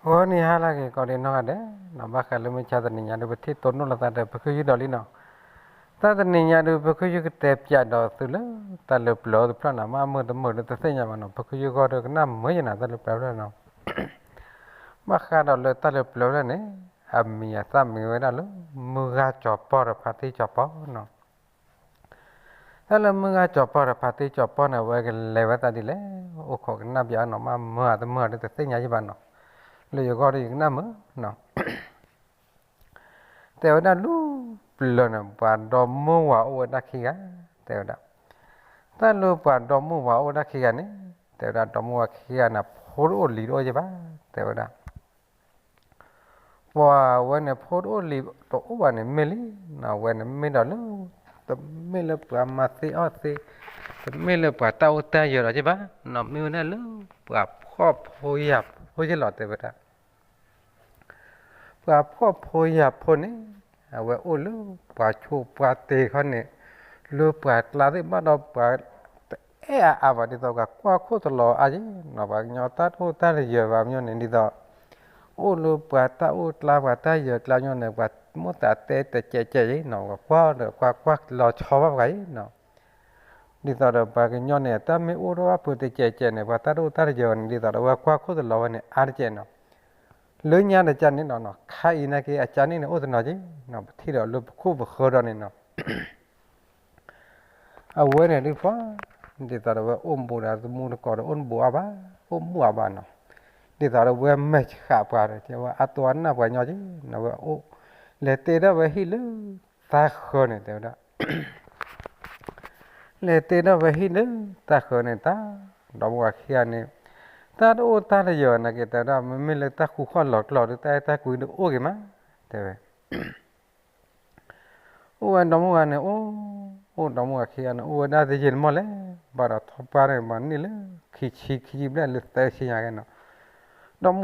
ဂီၤနံၤဟါလၢအဂ့ၤ ကိးဒံးနီၢ်ဂၤဒဲးနီၤ, ဘၣ်ဃးလၢမုၢ်ဆါတနံၤညါဒုး ပထံၣ်တိၢ်နီၣ်လိာ်သးဒီး ပခုၣ်ယုၢ်ဒီးလံနီၤ. တၢ်တနံၤညါဒုး ပခုၣ်ယုၢ်ကတဲပၠးဒီးသုလၢ တၢ်လၢပျၢၤအိၣ်တဖျၢၣ်နီၤ, မ့ၢ်အမုာ်တမုာ်ဒီးတသ့ၣ်ညါဘၣ်နီၤ, ပခုၣ်ယုၢ်ဂီၢ်ဒီးကနၣ်မုာ်ယဲနီၤ တၢ်လၢပျၢၤဖျၢၣ်နီၤ. ဘၣ်ဃးဒီးလၢတၢ်လၢပျၢၤဖျၢၣ်န့ၣ် အမံၤအသၣ်မံၤဝဲဒၣ်လၢ မုၢ်ဂၤကၠီၤပီၢ်ဒီးဖါတံၢ်ကၠီၤပီၢ်နီၤ. တၢ်လၢမုၢ်ဂၤကၠီၤပီၢ်ဒီးဖါတံၢ်ကၠီၤပီၢ်န့ၣ် အဝဲကလဲၤဝဲသးဒ်လဲၣ်, အိၣ်ခိးကနၣ်ပၠးနီၤ, မ့ၢ်အမုာ်အတမုာ်ဒီးတသ့ၣ်ညါယဲဘၣ်နီၤ, လၢယဂီၢ်ဒီးယကနၣ်မုာ်နီၤ. တဲဝဲဒၣ်လၢပျၢၤန့ၣ် ပှၤဒီမါဝၤအိၣ်ဝဲဒၣ်ခံဂၤ, တဲဝဲဒၣ်, တၢ်လၢပှၤဒီမါဝၤအိၣ်ဝဲဒၣ်ခံဂၤန့ၣ်, တဲဝဲဒၣ် ဒီမါဝၤခံဂၤန့ၣ် ဖိတအိၣ်လံၤတအိၣ်ယဲဘၣ်, တဲဝဲဒၣ် ပှၤဝဲန့ၣ် ဖိတအိၣ်လံၤတအိၣ်ဘၣ်န့ၣ် မ့ၢ်လံနီၤ, အဝဲန့ၣ်မ့ၢ်ဒီးလၢ တမ့ၢ်လၢပှၤမၤသ့အီၣ်သ့, တမ့ၢ်လၢပှၤတၢ်အိၣ်တၢ်ယၢၤဒီးယဲဘၣ်နီၤ, မ့ၢ်ဝဲဒၣ်လၢ ပှၤဖှီၣ်ဖိယာ်ဖိယဲလီၤ တဲဝဲဒၣ်. ပှၤဖှီၣ်ဖိယာ်ဖိန့ၣ် အဝဲအိၣ်လၢပှၤဆိးပှၤတ့ၤခီန့ၣ်, လၢပှၤကျါသ့ၣ်ဘၣ်ဒီးပှၤ တအဲၣ်အါအါဘၣ် ဒ်သိးပှၤကွၢ်ခိၣ်တလီၤအါယဲနီၤ, ပှၤကညီတၢ်အိၣ်တၢ်ယၢၤဘၣ်မညီန့ၣ် ဒ်သိး အိၣ်လၢပှၤတၢ်အိၣ်ကျါ ပှၤတၢ်ယၢၤကျါညီန့ၣ် ပှၤမိၣ်သးတဲတစဲးစဲးယဲနီၤ, ပှၤကွၢ်ဒီးကွၢ်ကွၢ်လီၤဆီဘၣ်ပှၤယဲနီၤ. ဒ်သိးဒီးပှၤကညီန့ၣ် တၢ်မ့ၢ်အိၣ်ထီၣ်ဘၣ်ဖုးတစဲးစဲးန့ၣ် ပှၤတၢ်တအိၣ်တၢ်တယၢၤန့ၣ် ဒ်သိးဒီးဝဲကွၢ်ခိၣ်တလီၤဝဲန့ၣ် အါတကဲးနီၤ. လၢညါတကဲးန့ၣ်နီၤ, ခါအံၤနာ်က့ အကါန့ၣ်န့ၣ် အိၣ်တနီၤက့နီၤ, ပထံၣ်ဒီးလၢပခိၣ်ပဃၢၤဒီးန့ၣ်နီၤ. အဝဲန့ၣ်ဒုးပှၤ ဒ်သိးဒီးဝဲအိၣ်ဘူးဒီးသမူတကိးဒီးအိၣ်ဘူးအါဘၣ်, အိၣ်ဘူးအါဘၣ်နီၤ. ဒ်သိးဒီးဝဲမဲာ်ဆှးပှၤဒီး ကဲဝဲအတိအနၢ်ပှၤညီက့နီၤ, ဝဲအိၣ် လဲၤတ့ထီၣ်ဝဲဟံၣ်လၢ သၢဃၢၤန့ၣ် တဲဝဲဒၣ် လဲၤတ့ထီၣ်ဝဲဟံၣ်လၢတၢ်ဃၢၤန့ၣ်တၢ်, ဒီမါဝၤခံဂၤန့ၣ် တၢ်တအိၣ်တၢ်တယၢၤနာ်က့ တဲဝဲဒၣ် မ့မ့ၢ်လၢတၢ်ဃူဃီၣ်လီၤကျိာ်ဒီး တၢ်အဲၣ်တၢ်ကွံဒုးအိၣ်က့ၤမး တဲဝဲ. အိၣ်ဝဲဒီမါဝၤန့ၣ် အိၣ် အိၣ်ဒီမါဝၤခံဂၤန့ၣ် အိၣ်ဝဲဒၣ်တယံာ်တမီၢ်လဲၣ်, ဘၣ်ဒီးထီၣ်ပှၢ်န့ၣ် ပှၤနံၣ်လၢခံဆံခံဆံဘျဲၣ်လၢသၢဆံညါက့နီၤ. ဒီမါဝၤခံ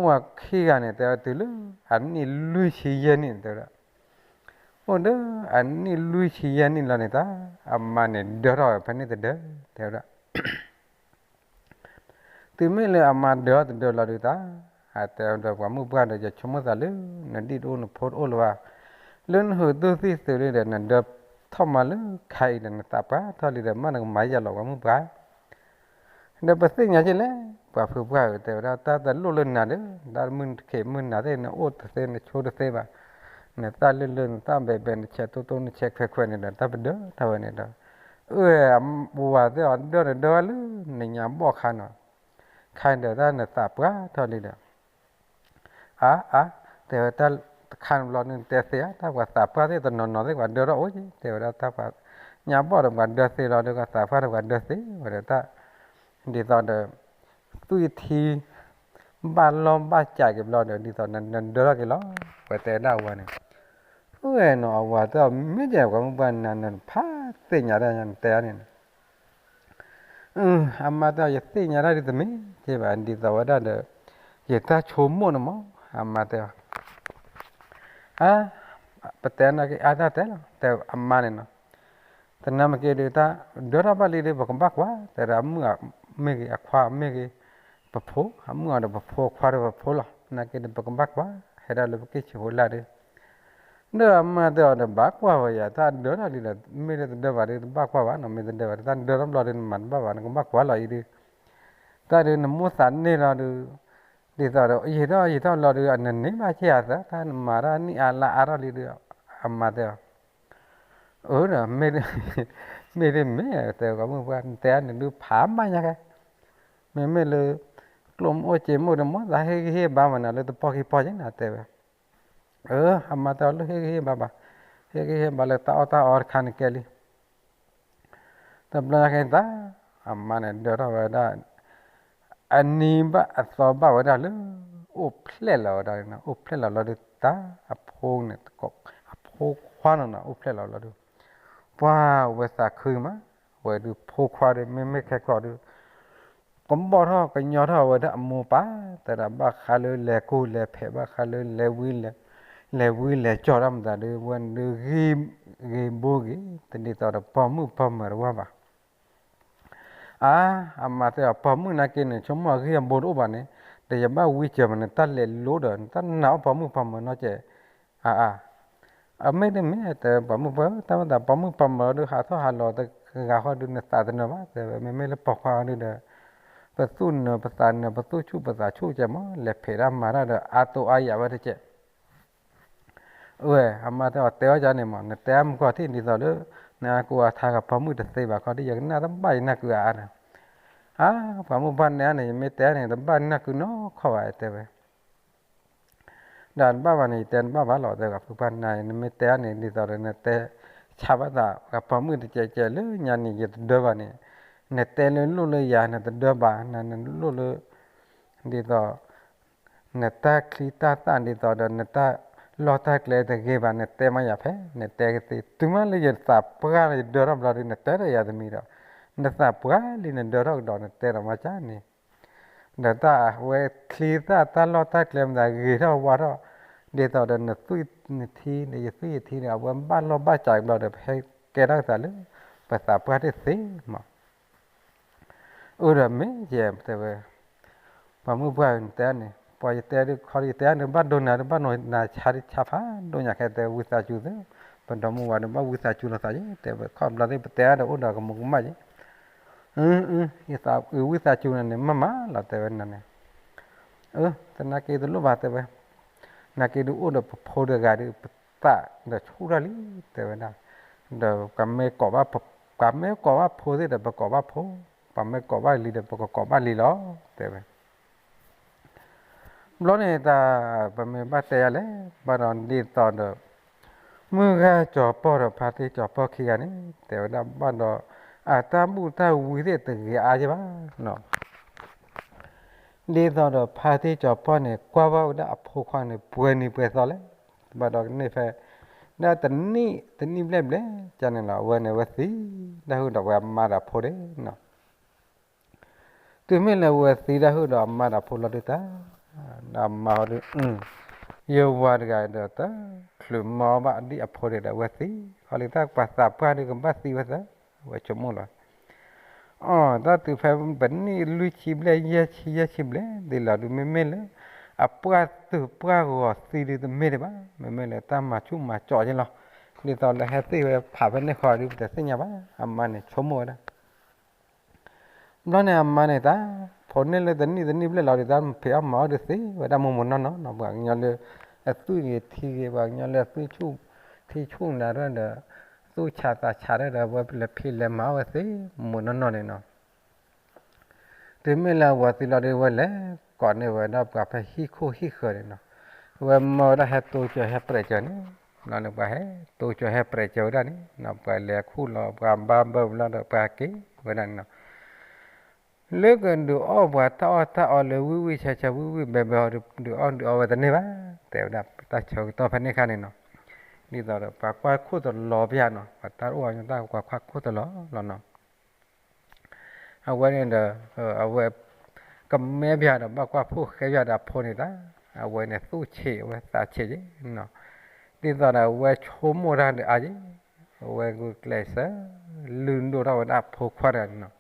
ဂၤန့ၣ် တဲဝဲတုၤလၢ အနံၣ်လွံၢ်ဆံယဲၢ်နံၣ်န့ၣ် တဲဝဲဒၣ် အိၣ်ဒီးအနံၣ်လွံၢ်ဆံယဲၢ်နံၣ်လီၤန့ၣ်တၢ်, အမါန့ၣ်ဒၢထီၣ်ဝဲဖဲန့ၣ်တဒၢ တဲဝဲဒၣ်. တုၤမ့ၢ်လၢအမါဒၢထီၣ်တဒၢလီၤဒုးတၢ်, အတဲဒီးပှၤမုၣ်ပှၢ်ဒီး ယဆိကမိၣ်သးလၢ နဒံၣ်တအိၣ်နဖိတအိၣ်လၢၤဘၣ်, လၢနဟုးသူၣ်သံၣ်သုးလံဒီး နဒၢထီၣ်မၤလၢခါအံၤဒီး နသးပှၢ်ထီၣ်လံဒီး မ့ၢ်နကမၤယၤလီၤ ပှၤမုၣ်ပှၢ် ဒီးပသ့ၣ်ညါက့လဲၣ်, ပှၤဖုပှၢ်ဧၢ တဲဝဲဒၣ် တၢ်တလိၣ်လၢနၤဒီး တၢ်မုၢ်နခ့မုၢ်နၤသ့ၣ် နအိၣ်တသ့ နဆိတသ့ဘၣ်, နသၣ်လၢလၢ နသၣ်ဘဲဘဲ နဆဲးတိၢ်တိၢ် နဆဲးခွဲးခွဲးန့ၣ်ဒီး တၢ်ပဒၢထီၣ်ဝဲန့ၣ်ဒီး, အၢ ဝၤသ့ၣ်အီၤဒၢဒီးဒၢဝဲလၢ နညါဘီၣ်ခါနီၤ, ခါဒီးတၢ်နသးပှၢ်ထီၣ်လံဒီး အါ အါ တဲဝဲတၢ်တခါန့ၣ်ဘျီန့ၣ် တဲသ့ဧါ တၢ်ပှၤသးပှၢ်သ့ၣ်တနီၤနီၤသ့ၣ် ပှၤဒၢထီၣ်အိၣ်က့ တဲဝဲဒၣ်တၢ်ပှၤ ညါဘီၣ်ဒီးပှၤဒၢသ့လီၤဒီး ပှၤသးပှၢ်ဒီးပှၤဒၢသ့ ဝဲဒီးတၢ် ဒ်သိးဒီး သွံၣ်ထံ ဘၣ်လီၢ်ဘၣ်စးက့ၤဘျီဒီး ဒ်သိးနဒၢထီၣ်က့ၤလီၤ ပှၤတဲဒၣ်အဝၤန့ၣ်, ဝဲနီၤအဝၤတဲအီၤ မ့ၢ်ကဲပှၤမုၣ်ပှၢ်နၤနဖးသ့ၣ်ညါတၢ်ညါနတဲအီၤန့ၣ် အမါတဲအီၤ ယသ့ၣ်ညါတၢ်ဒ်တမ့ၢ်ကဲဘၣ် ဒ်သိးဝဲဒၣ်ဒီး ယတၢ်ဆိကမိၣ်န့ၣ်မး အမါတဲအီၤ, အါ ပတဲနာ်က့အါတၢ်တဲလီၤ တဲအမါန့ၣ်နီၤ, တနၤမ့ၢ်က့ဒီး တၢ်ဒၢထီၣ်ဘၣ်လံဒီး ပကဘၣ်ကွၢ် တဲဒၣ်အမုၣ်မ့ၢ်ဂ့ၤ အခွါမ့ၢ်ဂ့ၤ ပဖိ အမုၣ်အီၤဒီးပဖိ အခွါဒီးပဖိလီၤ နာ်က့ဒီး ပကဘၣ်ကွၢ် ဟဲဒၣ်လၢပက့ၢ်ဆံးဖိလာ်ဒီး ဒီးအမါတဲအီၤဒီး ဘၣ်ကွၢ်ဝဲယၤ တၢ်ဒၢထီၣ်လံဒီး မ့ၢ်လၢတဒၢဘၣ်ဒီး တဘၣ်ကွၢ်ဘၣ်နီၤ မ့ၢ်တဒၢဘၣ်ဒီး တၢ်ဒၢထီၣ်ဘျီဒီး နမၤတဘၣ်ဘၣ် နကဘၣ်ကွၢ်လီၤအံၤဒီး တၢ်ဒီးနမိၣ်သးန့ၢ်လီၤဒီး ဒ်သိးဒီး ယံာ်ထီၣ်ယံာ်ထီၣ်လီၤဒီး အနန့ၢ်ဘၣ်ဆ့ၣ်အသး တၢ်နမၤတၢ်နံၣ်အါလါအါထီၣ်လံဒီး အမါတဲအီၤ အၢဒီး မ့ၢ်တမ့ၢ် တဲကီးမုၣ်ပှၢ် နတဲအါန့ၣ်ဒုးဖးမးညါကဲ မ့မ့ၢ်လၢ ကျိၣ်မ့ၢ်အိၣ်စ့မ့ၢ်အိၣ်ဒီး မိၣ်သးဟ့ၣ်ဂံၢ်ဟ့ၣ်ဘါမးနၤလၢတပီၢ်ခံပီၢ်က့နၤတဲဝဲ အၢ အမါတဲအီၤလၢဟ့ၣ်ဂံၢ်ဟ့ၣ်ဘါဘၣ်, ဟ့ၣ်ဂံၢ်ဟ့ၣ်ဘါလၢတၢ်အီၣ်တၢ်အီတခါန့ၣ်ကဲလံ တဘျီညါကဲသး အမါန့ၣ်ဒၢထီၣ်ဝဲဒၣ် အနံၤဘၣ်အသီဘၣ်ဝဲဒၣ်လၢ အိၣ်ဖျဲၣ်လီၤဝဲဒၣ်န့ၣ် အိၣ်ဖျဲၣ်လီၤလီၤဒုးတၢ် အဖိန့ၣ် အဖိခွါနီၤနီၤ အိၣ်ဖျဲၣ်လီၤလီၤဒုး ပှၤဝဲသးခုမး ဝဲဒုးဖိခွါဒီး မ့မ့ၢ်ခဲကီၢ်ဒုး ကဘီၣ်ထီၣ်ကညီထီၣ်ဝဲဒၣ်အမိၢ်ပၢ် တဲဒၣ်ဘၣ်ဃးလၢလဲၤကူလဲၤဖဲး ဘၣ်ဃးလၢလဲၤဝံ လဲၤဝံလဲၤကၠီၣ်တၢ်မတၤဒုး ဝဲဒုး ဂ့ၤဘိဂ့ၤ တဒ်သိးဒီးပိာ်မုၣ်ပိာ်မၢၤတဝၢ်ဘၣ်. အါ အမါတဲအီၤ ပိာ်မုၣ်နာ်က့န့ၣ် ဆိကမိၣ်အဂံၢ်အဘါတအိၣ်ဘၣ်န့ၣ် ဒီးယဘၣ်ဝံစၢၤမး နတၢ်လဲၤလိဒီး နတၢ်နာ်အီၣ်ပိာ်မုၣ်ပိာ်မၢၤနီတစဲး, အါအါ, အမ့ၢ်တမ့ၢ်တဲပိာ်မုၣ်ပှၢ် တၢ်မၤသးပိာ်မုၣ်ပိာ်မၢၤဒီး ဟးထီၣ်ဟးလီၤတဂၤဃီဒီး နသးတနၢၤဘၣ် တဲဝဲ, မ့မ့ၢ်လၢပိာ်ခွါဒုဒီး ပသူၣ်နၢၤပသးနၢၤ ပသူၣ်ဆူၣ်ပသးဆူၣ်ကဲမး လဲၤဖံးတၢ်မၤတၢ်ဒီး အါတိၢ်အါယာ်ဝဲတကဲး ဝဲ အမါတဲအီၤ တဲအီၤဒ်န့ၣ်မး နတဲအါမုၢ်ကီၢ်ထံၣ် ဒ်သိးလၢ နအါကိအါထါကပိာ်မုၣ်တသ့ဘၣ်ခီ ဒ်ယကနၣ်တဘၣ်ယနၢ်ကုအါအါဒီး, အါ, ပိာ်မုၣ်ပှၢ်နဲန့ၣ် ယမ့ၢ်တဲန့ၣ် တဘၣ်နၢ်ကုနီတခီဘၣ် တဲဝဲ. ဒီးတဘၣ်ဘၣ်န့ၣ် ယတဲတဘၣ်ဘၣ်လီၤ တဲဝဲ ပှၢ်နဲ နမ့ၢ်တဲန့ၣ် ဒ်သိးဒီးနတဲ ဆါဘၣ်သးကပိာ်မုၣ်တကဲးကဲးလၢညါန့ၣ် ယတဒၢဘၣ်န့ၣ်, နတဲလၢလိၣ်လၢယၤ နတဒၢဘၣ် နလိၣ်လၢ ဒ်သိး နတၢ်ချံတၢ်သၣ်ဒ်သိးဒီး နတၢ်လီၢ်တၢ်ကျဲတဂ့ၤဘၣ် နတဲမးယၤဖဲ နတဲကသ့ တုၤမးလၢယသးပှၢ်ယဒၢထီၣ်ဘျီဒီး နတဲဒီးယၤတမံၤဒီး နသးပှၢ်လံနဒၢထီၣ်ကဒီး နတဲဒီးမးကန့ၣ်, ဒီးတၢ်ဝဲချံသၣ်တၢ်လီၢ်တၢ်ကျဲမတၤဂ့ၤထီၣ်ဝါထီၣ်, ဒ်သိးဒီးနသွံၣ်နထံဒီး ယသွံၣ်ယထံဒီး အဝဲဘၣ်လီၢ်ဘၣ်စးဘျီဒီး ပဟဲကဲထီၣ်ကသးလၢ ပသးပှၢ်တသ့မး အၢ ဒီးမ့ၢ်ယဲ တဲဝဲ, ပှၤမုၣ်ပှၢ်နတဲန့ၣ် ပှၤယတဲဒုးခီဒုးယတဲန့ၣ် ဘၣ်ဒိနၤဒုး ဘၣ်ဒိနၤဆါဒုးဆါဖးဒိၣ်ညါ ခဲတဲဝံသးစူၤသ့, ပဒီမါဝၤဒုး ဘၣ်ဝံသးစူၤလိာ်သးယဲ တဲဝဲ ခီဘျီသ့ၣ် ပတဲအါဒီးအိၣ်ဒီးကမူးကမၣ်ယဲ, အၢ အၢ ယသးအုးဝံသးစူၤနၤန့ၣ် မ့ၢ်မးလီၤ တဲဝဲနၤန့ၣ်, အၢ သနာ်က့တလိၣ်ဘၣ် တဲဝဲ, နာ်က့ဒုးအိၣ်ဒီးပဖိတဂၤဒုး ပသးဒီးဆူၣ်ထီၣ်လံ တဲဝဲဒၣ်, ဒီးပှၤမ့ၢ်ကိးဘၣ် ပှၤမ့ၢ်ကိးဘၣ်ဖိသ့ၣ်ဒီး ပကိးဘၣ်ဖိ, ပှၤမ့ၢ်ကိးဘၣ်လံၤဒီး ပကကိးဘၣ်လံၤလီၤ တဲဝဲ. ဘျီန့ၣ်တၢ် ပမ့ၢ်ဘၣ်တဲယၤလဲၣ် ဘၣ်ဒီးဒ်သိးဒီး မုၢ်ဂၤကၠီၤပီၢ်ဒီးဖါတံၢ်ကၠီၤပီၢ်ခံဂၤန့ၣ် တဲဝဲဒၣ်ဘၣ်ဒီး အတၢ်ဘူၣ်တၢ်ဝံသ့ၣ်တဂ့ၤအါယဲၢ်ဘၣ်နီၤ ဒ်သိးဒီးဖါတံၢ်ကၠီၤပီၢ်န့ၣ် ကွၢ်ဘၣ်ဝဲဒၣ်အဖိခွါန့ၣ် ပှဲၤနံၤပှဲၤသီလဲၣ်, ဘၣ်ဒီးကန့ၢ်ဖဲ ဒၣ်တနံၣ်တနံၣ်ဘျဲၣ်ဘျဲၣ် ကန့ၣ်လီၤ အဝဲန့ၣ် အဝဲသံဒၣ်ဟုၣ်ဒီးဝဲအမါဒီးအဖိဒၣ်နီၤ တုၤမ့ၢ်လၢအဝဲသံဒၣ်ဟုၣ်ဒီးအမါဒီးအဖိလီၤဒုးတၢ်, ဒီးအမါဟီဒုး ယဝၤတဂၤဒီးတချုးမၤအီၣ်ဘၣ်ဒ်အဖိဒၣ်ဒီး အဝဲသံ, ခီလံတၢ်ပှၤသးပှၢ်ဒုးကဘၣ်သံဝဲသၢ, အဝဲဆိကမိၣ်လီၤ အီၤ တၢ်တုၤဖဲပနံၣ်လွံၢ်ဆံဘျဲၣ် ယဲၢ်ဆံ ယဲၢ်ဆံဘျဲၣ်ဒ်လီၤဒုး မ့မ့ၢ်လၢ အပှၢ်သုးပှၢ်ဂီၤသံဒုးတမ့ၢ်ဒံးဘၣ်, မ့မ့ၢ်လၢတၢ်မၤဆူၣ်မၤကၠီယဲၢ်လီၤ, ဒ်သိးလၢဟဲသ့ၣ်ဝဲဖးဖဲန့ၣ်ဃီဒုး ပတသ့ၣ်ညါဘၣ်, အမါန့ၣ်ဆိကမိၣ်ဝဲဒၣ် ဘျီန့ၣ်အမါန့ၣ်တၢ် ဖိန့ၢ်လၢတနံၣ်တနံၣ်ဘျဲၣ်လီၤဒုး တၢ်ဖံးအီၣ်မၤအီၣ်ဒုးသ့ဝဲဒၣ်မိၢ်မိၢ်နီၢ်နီၢ်နီၤ, ပှၤကညီလၢ အသွံၣ်ဂ့ၤထံဂ့ၤ ပှၤကညီလၢအသွံၣ်ဆူၣ် ထံဆူၣ်နၤရဲၣ်ဒီး သူၣ်ဆးသးဆးရဲၣ်ဒီး ဝဲလဲၤဖံးလဲၤမၤအီၣ်ဝဲသ့ မိၢ်နီၢ်နီၢ်န့ၣ်နီၤ တုၤမ့ၢ်လၢအဝၤသံလီၤဒုး ဝဲလဲၤကိးန့ၢ်ဝဲဒၣ်ပှၤဖဲဟံၣ်ခိၣ်ဟံၣ်ဃၢၤန့ၣ်နီၤ, ဝဲမၢဝဲဒၣ်ဟဲတိစၢၤဟဲပြဲးစၢၤန့ၣ်, ဘျီန့ၣ်ပှၤဟဲတိစၢၤဟဲပြဲးစၢၤဝဲဒၣ်န့ၣ်နီၤ, ပှၤလဲၤခူၣ်လီၤ ပှၤဘါဘၢဘျီဒီးပှၤက့ၤဝဲဒၣ်န့ၣ်နီၤ, လၢကဒုးအီၣ်ပှၤတၢ်အီၣ်တၢ်အီလၢဝံၣ်ဝံၣ်ဆါဆါ ဝံၣ်ဝံၣ်ဘဲဘဲအီၤ ဒုးအီၣ်ဒုးအီဝဲတန့ၢ်ဘၣ်, တဲဝဲဒၣ်တၢ်ဆၢကတီၢ်ဖဲန့ၣ်အခါန့ၣ်နီၤ, ဒ်သိးဒီးပှၤကွၢ်ခိၣ်တလီၤပျၢ်နီၤ, ပှၤတၢ်အိၣ်အီၤညီတၢ်ပှၤကွၢ်ခိၣ်တလီၤလီၤနီၤ အဝဲန့ၣ်ဒီး အဝဲ ကမဲဘၣ်ဒီး ဘၣ်ကွၢ်ဖိၣ်ဃဲဘၣ်ဒီးအဖိန့ၣ်တၢ်, အဝဲန့ၣ်သူၣ်ဆံးအဝဲသးဆံးက့နီၤ, ဒ်သိးဒီးအဝဲဆိကမိၣ်တၢ်ဒီးအါက့, အဝဲဂုာ်ကျဲးစၢး လုၢ်ဒိၣ်ထီၣ်ဝဲဒၣ်ဖိခွါတဂၤန့ၣ်နီၤ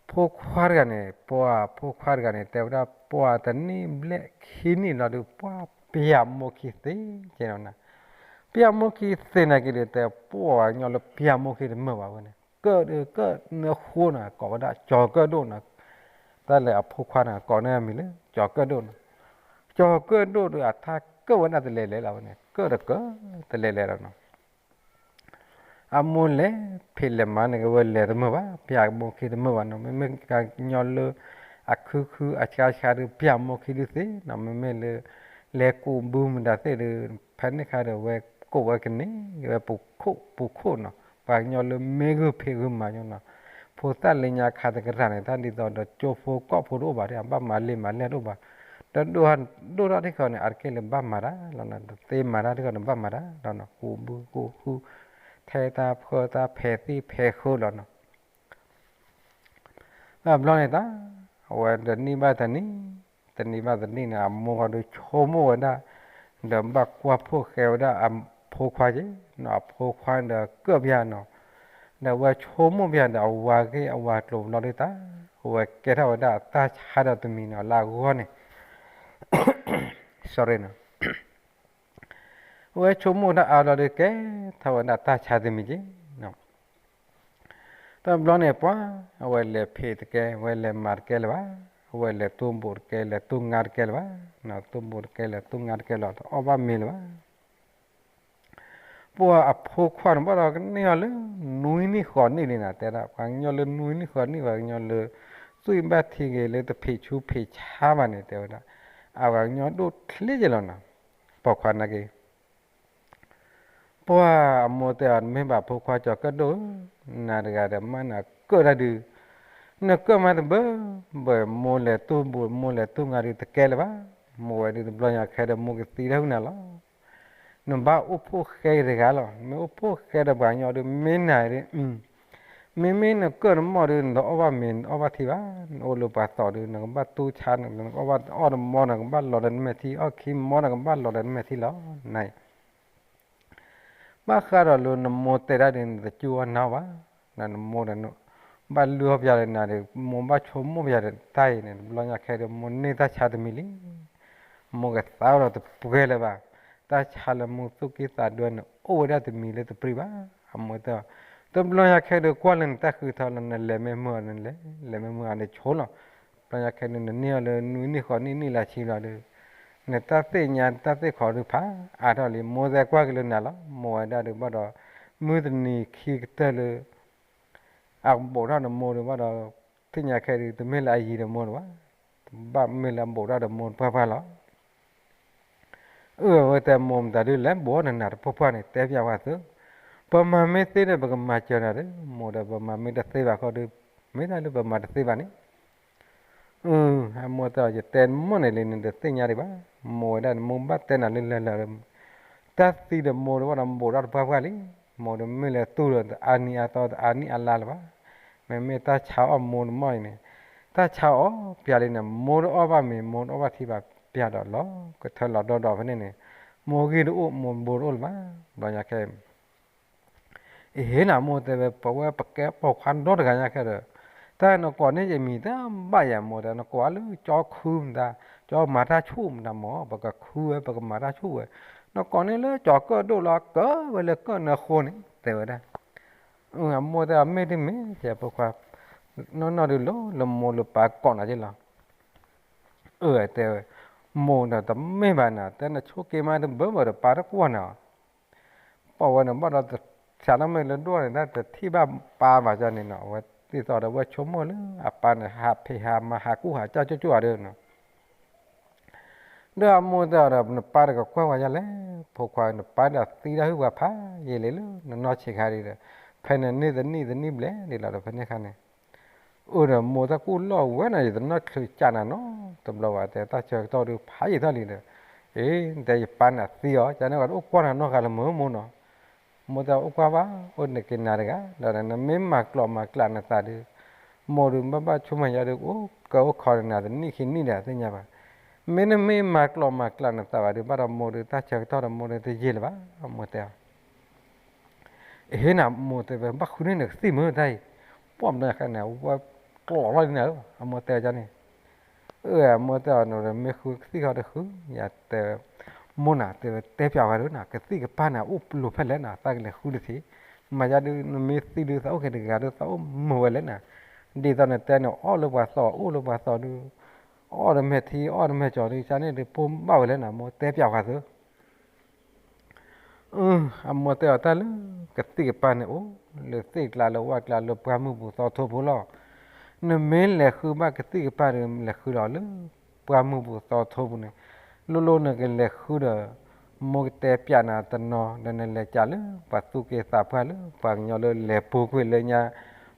ဖိခွါတဂၤန့ၣ် ပှၤဖိခွါတဂၤန့ၣ် တဲဝဲဒၣ်ပှၤတနံၣ်ဘျဲၣ်ခံနံၣ်လီၤဒုး ပှၤပျၢ်မိၢ်ခံသ့က့နီၤ, ပျၢ်မိၢ်ခံသ့နာ်က့ဒီး တဲပှၤကညီလၢပျၢ်မိၢ်ခံတမုာ်ဘၣ်ဝဲန့ၣ် ကၢၣ်ဒုးကၢၣ်နၢဃိနီၤ ကိးဝဲဒၣ်ကၠီၤကၢၣ်ဒိၣ်နီၤ, တၢ်လဲၤအဖိခွါန့ၣ် ကိးန့ၢ်အမံၤလၢကၠီၤကၢၣ်ဒိၣ်နီၤ, ကၠီၤကၢၣ်ဒိၣ်ဒီးအထါကၢၣ်ဝဲဒၣ်တလဲၤလဲၤလီၤဝဲန့ၣ် ကၢၣ်တကၢၢ်တလဲၤလဲၤလီၤနီၤ အမိၢ်လဲၤဖံးလဲၤမၤန့ၣ် ကဝဲလဲၤတမုာ်ဘၣ် ပျၢ်မိၢ်ခံတမုာ်ဘၣ်နီၤ, မ့မ့ၢ်ကညီလၢ အခူခူအဆါဆါဒုး ပျၢ်မိၢ်ခံဒုးသ့နီၤ, မ့မ့ၢ်လၢ လဲၤကူးဘုမတၤသ့ၣ်ဒုး ဖဲန့ၣ်ခါဒီး ဝဲကိးဝဲကန့ၢ်ဝဲပူၤခိၣ်ပူၤခိၣ်နီၤ, ပှၤကညီလၢမ့ၢ်ဂုၢ်ဖံးဂုၢ်မၤညီနီၤ, ဖိသၣ်လၢညါခါတကရၢ်န့ၣ် တၢ်ဒ်သိးဒီးကၠိဖိကိးဖိတအိၣ်ဘၣ်ဒီး ဘၣ်မၤလ့မၤလဲၢ်တအိၣ်ဘၣ်, တဒိၣ်ထီၣ်ဒိၣ်ထီၣ်ထံၣ်ဃီန့ၣ် အါတက့ၢ်လၢဘၣ်မၤတၢ်လီၤနီၤ, တသ့မၤတၢ်ထံၣ်ဃီန့ၣ် ဘၣ်မၤတၢ်လီၤနီၤ, ကူးဘုကူးဃု ထဲတၢ်ဖၢတၢ်ဖဲးသံၣ်ဖဲးဃုလီၤနီၤ တဘျီန့ၣ်တၢ် အဝဲတနံၣ်ဘၣ်တနံၣ် တနံၣ်ဘၣ်တနံၣ်န့ၣ် အမိၢ်ဃီဒုးဆိကမိၣ်ဝဲဒၣ် ဒီးဘၣ်ကွၢ်ဖိၣ်ဃဲဝဲဒၣ်အဖိခွါက့နီၤ, အဖိခွါဒီးကၢၣ်ပျၢ်နီၤ, ဒီးဝဲဆိကမိၣ်ပျၢ်ဒီး အဝၤဂ့ၢ်အဝၤကျိၤဘျီဒုးတၢ် အဝဲကဲထီၣ်ဝဲဒၣ်တၢ်ဆါဒီးတမံၤန့ၣ် လၢအဂီၢ်န့ၣ် sorry နီၤ အဝဲဆိကမိၣ်တၢ်အါလီၤဒီးကဲထီၣ်ဝဲဒၣ်တၢ်ဆါတမံၤက့ၤ တဘျီန့ၣ်ပှၤ အဝဲလဲၤဖံးတကဲ အဝဲလဲၤမၤတကဲလၢၤဘၣ်, အဝဲလဲၤတူၢ်ဘူးတကဲ လဲၤတူၢ်ငါတကဲလၢၤဘၣ်, တူၢ်ဘူးတကဲ လဲၤတူၢ်ငါတကဲလီၤ တအီၣ်ဘၣ်မ့ၤလၢၤဘၣ်. ပှၤအဖိခွါန့ၣ်ဘၣ်ဒီးကန့ၢ်အီၤလၢ နွံနံၣ်ဃိးနံၣ်လံနၤ တဲဒၣ် ပှၤကညီလၢနွံနံၣ်ဃိးနံၣ် ပှၤကညီလၢ သွံၣ်ဘၣ်ထံဂ့ၤလၢတဖံးဆူဖံးဆါဘၣ်န့ၣ် တဲဝဲဒၣ် အပှၤကညီဒိၣ်ချ့က့ၤလီၤနီၤ, ပိာ်ခွါနာ်က့ၤ ပှၤအမိၢ်တဲအီၤ မ့ၢ်ဘၣ်ဖိခွါကၠီၤကၢၣ်ဒိၣ်ဧၢ, နၤတဂၤဒီးမ့ၢ်နၤကၢၣ်တၢ်ဒုး, နကၢၣ်မးတဘၢဘၢ မိၢ်လဲၤတူၢ်ဘူး မိၢ်လဲၤတူၢ်ငါဒုးတကဲလၢၤဘၣ်, မိၢ်ဝဲဒုးတဘျီညါခဲဒီးမိၢ်ကသံတၢ်ဟုၣ်နၤလီၤ. နဘၣ်အိၣ်ဖှိၣ်ဃဲတဂၤလီၤ, မ့ၢ်အိၣ်ဖှိၣ်ဃဲဒီးပှၤကညီဒုး မ့ၢ်နၤဒုး မ့မ့ၢ်နကၢၣ်နမီၢ်ဒုး နတအီၣ်ဘၣ်မ့ၤနအီၣ်ဘၣ်ထံဘၣ်, နအိၣ်လၢပှၤသီဒုး နကဘၣ်တူၢ်ဆါ နကအီၣ်ဘၣ်အီၣ်တမီၢ် နကဘၣ်လီၤဒီးနမဲာ်ထံ အီၣ်ခံမီၢ် နကဘၣ်လီၤဒီးနမဲာ်ထံလီၤ, န ဘၣ်ဃးဒီးလၢနမိၢ်တဲဒၣ်ဒုး နတကၠူအီၣ်နၤဘၣ်, နမိၢ်ဒီး ဘၣ်လုၢ်အီၣ်ပယၤဒီးနၤဒီး မိၢ်ဘၣ်ဆိကမိၣ်ပယၤဒီးတၢ်အံၤန့ၣ် တဘျီညါခဲဒီး မိၢ်န့ၢ်တၢ်ဆါတမံၤလံ, မိၢ်ကသါဒီးတပှဲၤလၢၤဘၣ်, တၢ်ဆါလၢမိၢ်သူၣ်က့သးဒွဲန့ၣ် အိၣ်ဝဲဒၣ်တမံၤလၢတပျံၤဘၣ်, အမိၢ်တဲအီၤ, တဘျီညါခဲဒီးကွၢ်လၢနတၢ်ဃုထၢလီၤ နလဲၤမ့ၢ်မုာ်အီၤနလဲၤ, လဲၤမ့ၢ်မုာ်အီၤနဆိလီၤ, တဘျီညါခဲဒီး နန့ၢ်အီၤလၢနွံနံၣ်ဃိးနံၣ်နံၣ်လၢဆံလီၤဒီး နတၢ်သ့ၣ်ညါတၢ်သ့ၣ်ခီဒုးဖးအါထီၣ်လံ, မိၢ်သဲကွၢ်က့ၤလၢနၤလီၤ, မိၢ်ဝဲဒၣ်ဒုးဘၣ်ဒီး မုၢ်တနံၤခံကတၢၢ်လၢ အကဘူးထီၣ်နမိၢ်ဒုးဘၣ်ဒီး သ့ၣ်ညါခဲဒုး တမ့ၢ်လၢအယံၤဒီးမိၢ်လၢၤဘၣ်, ဘၣ်မ့ၢ်လၢအဘူးထီၣ်ဒီးမိၢ်တပှၢ်ပှၢ်လီၤ. အၢ အဝဲတဲမိၢ်မတၤဒုးလဲၤဘူးအီၣ်နနၤတပှၢ်ပှၢ်န့ၣ် တဲပျးဝဲသု, ပမၤမ့ၢ်သ့ဒီးပကမၤစၢၤနၤဒီး မိၢ်ဒီးပမၤမ့ၢ်တသ့ဘၣ်ဃီဒီး မ့ၢ်တၢ်လၢပမၤတသ့ဘၣ်န့ၣ် အမိၢ်တဲအီၤ ယတဲမိၢ်န့ၣ်လံန့ၣ် တသ့ၣ်ညါဒံးဘၣ်, မိၢ်ဝဲဒၣ်န့ၣ် မိၢ်ဘၣ်တဲနၤလၢလၢလၢ တၢ်သံဒီးမိၢ်ဒီးဘၣ်ဒီးဘူးထီၣ်တပှၢ်ပှၢ်လံ, မိၢ်ဒီးမ့ၢ်လဲၤတူၢ်ဒီးတအါနံၤအါသီတအါနံၣ်အါလါလၢၤဘၣ်, မ့မ့ၢ်တၢ်ဆါအီၣ်မိၢ်တမီၢ်အံၤန့ၣ် တၢ်ဆါအီၣ်ပျးလံန့ၣ် မိၢ်တအီၣ်ဘၣ်မ့ၤ မိၢ်တအီၣ်ဘၣ်ထံဘၣ်ပျးဒီးလီၤ ကထၢလီၤဒီဒီးဖဲန့ၣ်န့ၣ် မိၢ်ဂံၢ်တအိၣ် မိၢ်ဘူးတအိၣ်လၢၤဘၣ်, ဘျီညါခဲ အဟ့ၣ်နၤမိၢ်တဲဝဲ ပဝဲပကဲပိာ်ခွါဒီတဂၤညါခဲဒီး တၢ်နကိးန့ၢ်ယမံၤတဘၣ်ယၤမိၢ်တဲ နကိးအီၤလၢကၠီခူမတၤ ကၠီမၤတၢ်ဆူၣ်မတၤမၢ် ပကခူဝဲ ပကမၤတၢ်ဆူၣ်ဝဲ, နကိးန့ၢ်လၢကၠီကၢၣ်ဒိၣ်လီၤ ကၢဝဲလၢကၢၣ်နၢဃိန့ၣ် တဲဝဲဒၣ်. အမိၢ်တဲအီၤ မ့ၢ်တမ့ၢ် တဲပိာ်ခွါ နီၢ်နီၢ်ဒုးလီၤ လၢမိၢ်လၢပၢ်ကိးနၤက့လီၤ. အၢ တဲဝဲ မိၢ်ဒီးတမ့ၢ်ဘၣ်နၤ တဲနဆိက့ၤမးတဘၢဘၢဒီးပၢ်တကွၢ်နၤ ပှၤဝဲန့ၣ်ဘၣ်ဒီး စးထီၣ်မ့ၢ်လၢဒိၣ်န့ၣ် တၢ်တထံၣ်ဘၣ်ပၢ်ဘၣ်ကန့ၣ်နီၤ အဝဲသ့ၣ်သီဒီးဝဲဆိကမိၣ်လၢ အပၢ်န့ၣ် ဟးဖံးဟးမၤဟးကူၣ်ဟးကၢ်ကၠိကၠိဧါဒီးနီၤ ဒီးအမိၢ်တဲအီၤဒီး နပၢ်တကကွၢ်ဝဲဒ်လဲၣ် ဖိခွါ နပၢ်ဒီးသံတၢ်ဟုၣ်ပှၤဖးယံာ်လံလၢ နနီၢ်ဆံးခါဒ်ဒီး ဖဲန့ၣ်န့ၢ်တနံၣ်တနံၣ်ဘျဲၣ်ဒ်လီၤဒီး ဖဲန့ၣ်ခါန့ၣ် အိၣ်ဒီးမိၢ်တၢ်ကူၣ်လီၢ်ဝဲန့ၣ် ယတနီၢ်ချုးကးနၤနီတဘျီဘၣ် တဲတၢ်ဆၢကတီၢ်ဒုးဖးယံာ်ထီၣ်လံဒီး အ့ တဲယပၢ်န့ၣ်သံအီၤ ကန့ၣ်ဝဲတအိၣ်ကွၢ်နၤနီတဂၤလၢၤမုၢ်မိၢ်နီၤ မိၢ်တဲအိၣ်ကွၢ်ဘၣ် အိၣ်န့ၢ်က့ၤနၤတဂၤ ဒီးနမ့ၢ်မၤကျိးမၤကျးနသးဒုး မိၢ်ဒုးဘၣ်ဘၣ်ဆိမၤယါဒုး အိၣ်ကၢအိၣ်ခီနၤတနံၣ်ခံနံၣ်ဒီးသ့ၣ်ညါဘၣ် မ့ၢ်နမ့ၢ်မၤကျိးမၤကျးနသးဘၣ်ဒုး ဘၣ်ဒီးမိၢ်ဒုးတၢ်ဆၢကတီၢ်ဒီးမိၢ်ဒုးတယံာ်လၢၤဘၣ် မိၢ်တဲအီၤ အဟ့ၣ်နၤမိၢ်တဲဝဲ ဘၣ်ဃုန့ၢ်နကသံၣ်မုၢ်တၢ်အံၤ ပှၢ်ဘျီညါခဲန့ၣ် ဝဲကျိးလီၤဒ်န့ၣ်ဧၢ အမိၢ်တဲဝဲန့ၣ် အၢ အမိၢ်တဲအီၤ နမ့ၢ်ဃုကသံၣ်ဃီတဃု ယတဲ မိၢ်နၤတဲဝဲ တဲပျးဝဲဒၣ်နၤ ကသံၣ်ကပၢ်န့ၣ် အိၣ်ပလိာ်ဖဲလဲၣ်နၤ သးကလဲၤဃုတထံၣ် မၤယါဒုး နမ့ၢ်သံဒုး သးအိၣ်က့ၤတဂၤဒုး သးအိၣ်မုာ်ဝဲလဲၣ်နၤ ဒ်သိးနတဲန့ၣ် အီၣ်လၢပှၤသီ အိၣ်လၢပှၤသီဒုး အီၣ်တမဲာ်ထံ အီၣ်တမဲာ်ကၠီဒုး ကန့ၣ်ဒုး ပိၢ်ဘၣ်ဝဲလဲၣ်နၤ မိၢ်တဲပျးဝဲသု အမိၢ်တဲအီၤတၢ်လၢ ကသံၣ်ကပၢ်န့ၣ်အိၣ်လၢသ့ၣ်ကျါလၢဝၣ်ကျါလၢပှၢ်မုၢ်ပူၤသီထိပူၤလီၤ. နမ့ၢ်လဲၤဃုဘၣ်ကသံၣ်ကပၢ်ဒီး လဲၤဃုလီၤလၢပှၢ်မုၢ်ပူၤသီထိပူၤန့ၣ်, လိၣ်လိၣ်နကလဲၤဃုဒီး မိၢ်ကတဲပျးနၤတနီၤ ဒီးနလဲၤကးလၢပှၤသူၣ်က့သးပှၢ်လၢပှၤကညီလၢလဲၤပူၤကွံာ်လၢညါ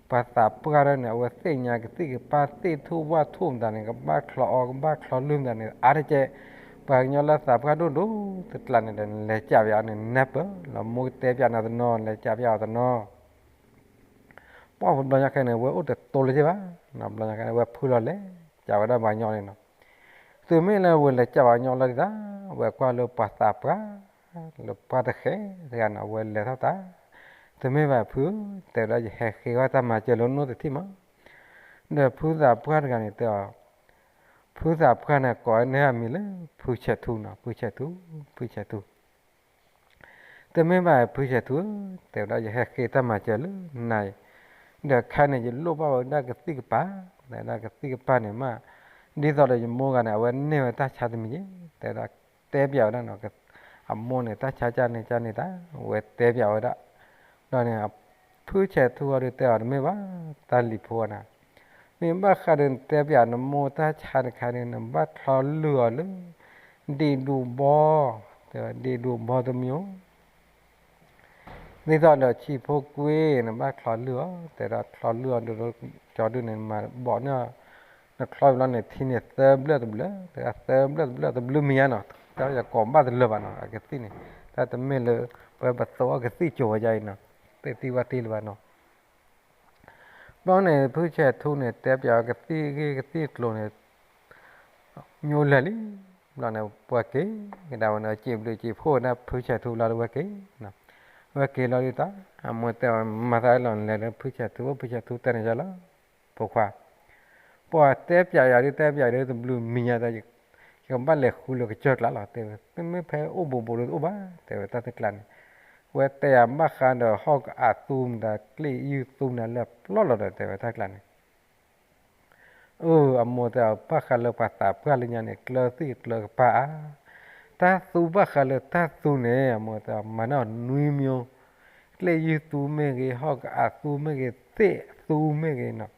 ပှၤသးပှၢ်ထီၣ်န့ၣ် အဝဲသ့ၣ်ညါကသံၣ်ကပၢ်သ့ၣ်ထူၣ်ဝၣ်ထူၣ်မတၤန့ၣ် ကဘၣ်ချီအီၣ်ကဘၣ်ချီလုၢ်မတၤန့ၣ် အါတက့ၢ် ပှၤကညီလၢသးပှၢ်ဒိၣ်ဒိၣ်တကျါန့ၣ်ဒီး နလဲၤကးပယီၤန့ၣ် နၢ်ပၢၢ်လီၤ မိၢ်ကတဲပျးနၤတနီၤ လဲၤကးပယီၤတနီၤ ပှၢ်ဘျီညါခဲန့ၣ် ဝဲအိၣ်တတိၤလၢၤဘၣ်, ဘျီညါခဲန့ၣ် ဝဲဖုလီၤလဲၤကးဝဲဒၣ်ပှၤကညီန့ၣ်နီၤ, သုမ့ၢ်လၢဝဲလဲၤကးပှၤကညီလီၤဒ်သိး ဝဲကွၢ်လၢပှၤသးပှၢ် လၢပှၤတဃဲတဂၤန့ၣ် အဝဲလဲၤထီၣ်တၢ်, တမ့ၢ်ဘၣ်ဖု, တဲဝဲဒၣ်ယဟဲဃ့ဝဲတၢ်မၤစၢၤလၢနအိၣ်တထံၣ်မး, ဒီးဖုသးပှၢ်တဂၤန့ၣ်တဲအီၤ, ဖုသးပှၢ်န့ၣ်ကိးန့ၢ်အမံၤလၢ ဖုဆဲးထူနီၤ, ဖုဆဲးထူ, ဖုဆဲးထူ တမ့ၢ်ဘၣ်ဖုဆဲးထူဧၢ, တဲဝဲဒၣ် ယဟဲဃ့တၢ်မၤစၢၤလၢနၤအံၤ, ဒီးခါန့ၣ် ယလိၣ်ဘၣ်ဝဲဒၣ်ကသံၣ်ကပၤ, တဲဝဲဒၣ်ကသံၣ်ကပၤန့ၣ်မး, ဒ်သိးဒီးယမိၢ်ဂၤန့ၣ် အဝဲန့ၢ်ဝဲတၢ်ဆါတမံၤယဲ, တဲဝဲဒၣ် တဲပျးဝဲဒၣ်နီၤ, အမိၢ်န့ၣ် တၢ်ဆါကၢ်န့ၣ်ကၢ်န့ၣ်တၢ်, အဝဲတဲပျးဝဲဒၣ်, ဒီးန့ၣ် ဖုဆဲးထူအီၤဒုးတဲအီၤ တမ့ၢ်ဘၣ်, တၢ်လံၤဖိအီၤန့ၣ်, မ့ၢ်ဘၣ်ဃးဒီးနတဲပျးနမိၢ်တၢ်ဆါတခါန့ၣ် နဘၣ်ချီလုၢ်အီၤလၢ ဒ့ၣ်ဒူၣ်ဘီ, တဲဝဲဒ့ၣ်ဒူၣ်ဘီတမံၤဧိၤ ဒ်သိးဒီးဆံးဖိကွ့ နဘၣ်ချီလုၢ်အီၤ, တဲဒၣ်ချီလုၢ်အီၤဒုး ကၠီဒုးန့ၣ် နမၤဘီၣ်န့ၢ်, နချီဘျီန့ၣ် ထံန့ၣ်သၢဘျၢၣ်တဘျၢၣ်, တဂၤသၢဘျၢၣ်တဘျၢၣ်တဘျုးမံၤညါနီၤ, တၢ်ယကိးဘၣ်တလၢာ်ဘၣ်နီၤ, အကသံၣ်န့ၣ်, တၢ်တမ့ၢ်လၢ ပဝဲပသိးအကသံၣ်ကၠိၤဝဲဒ်အံၤနီၤ, သ့ၣ်သံဝဲသ့လၢၤဘၣ်နီၤ ဘျီန့ၣ် ဖုဆဲးထူန့ၣ် တဲပျးဝဲကသံၣ်ဂ့ၢ်ကသံၣ်ကျိၤန့ၣ် ညိလၢာ်လံ, ဘျီန့ၣ် ပှၤက့ၤကဒါဝဲန့ၣ် စံးဘျုးစံးဖှိၣ်ဝဲဒၣ်ဖုဆဲးထူလီၤဒီးဝဲက့ၤ, ဝဲက့ၤလီၤဒုးတၢ် အမိၢ်တဲအီၤ မၤသးလီၤလဲၤလၢဖုဆဲးထူ, ဖုဆဲးထူတဲန့ၣ်ယလီၤ, ဖိခွါ, ပှၤတဲပျးယၤဒုး တဲပျးဒုး တဘျုးမံၤညါ ယကဘၣ်လဲၤဃုလၢကစၢၢ်ကျါလီၤ, တဲဝဲ မ့မ့ၢ်ဖဲအိၣ်ဘူးဘူးဒုးတအိၣ်ဘၣ်, တဲဝဲတၢ်သ့ၣ်ကျါန့ၣ်, ဝဲတဲယၤဘၣ်ဃးဒီးဟီၣ်ကအးသူမတၤ ကျ့ၣ်ယုၢ်သူမတၤလၢပျီလီၤဒီး တဲဝဲတၢ်ကျါန့ၣ် အၢ အမိၢ်တဲအီၤ ဘၣ်ဃးလၢပှၤသးပှၢ်လၢညါန့ၣ် ကျၢၤသံၣ်ကျၢၤကပၤဧါ, တၢ်သူဘၣ်ဃးလၢတၢ်သူန့ၣ် အမိၢ်တဲအီၤ မၤန့ၢ်အီၤနွံမံၤ, ကျ့ၣ်ယုၢ်သူမ့ၢ်ဂ့ၤ ဟီၣ်ကအးသူမ့ၢ်ဂ့ၤ သ့ၣ်အသူမ့ၢ်ဂ့ၤနီၤ,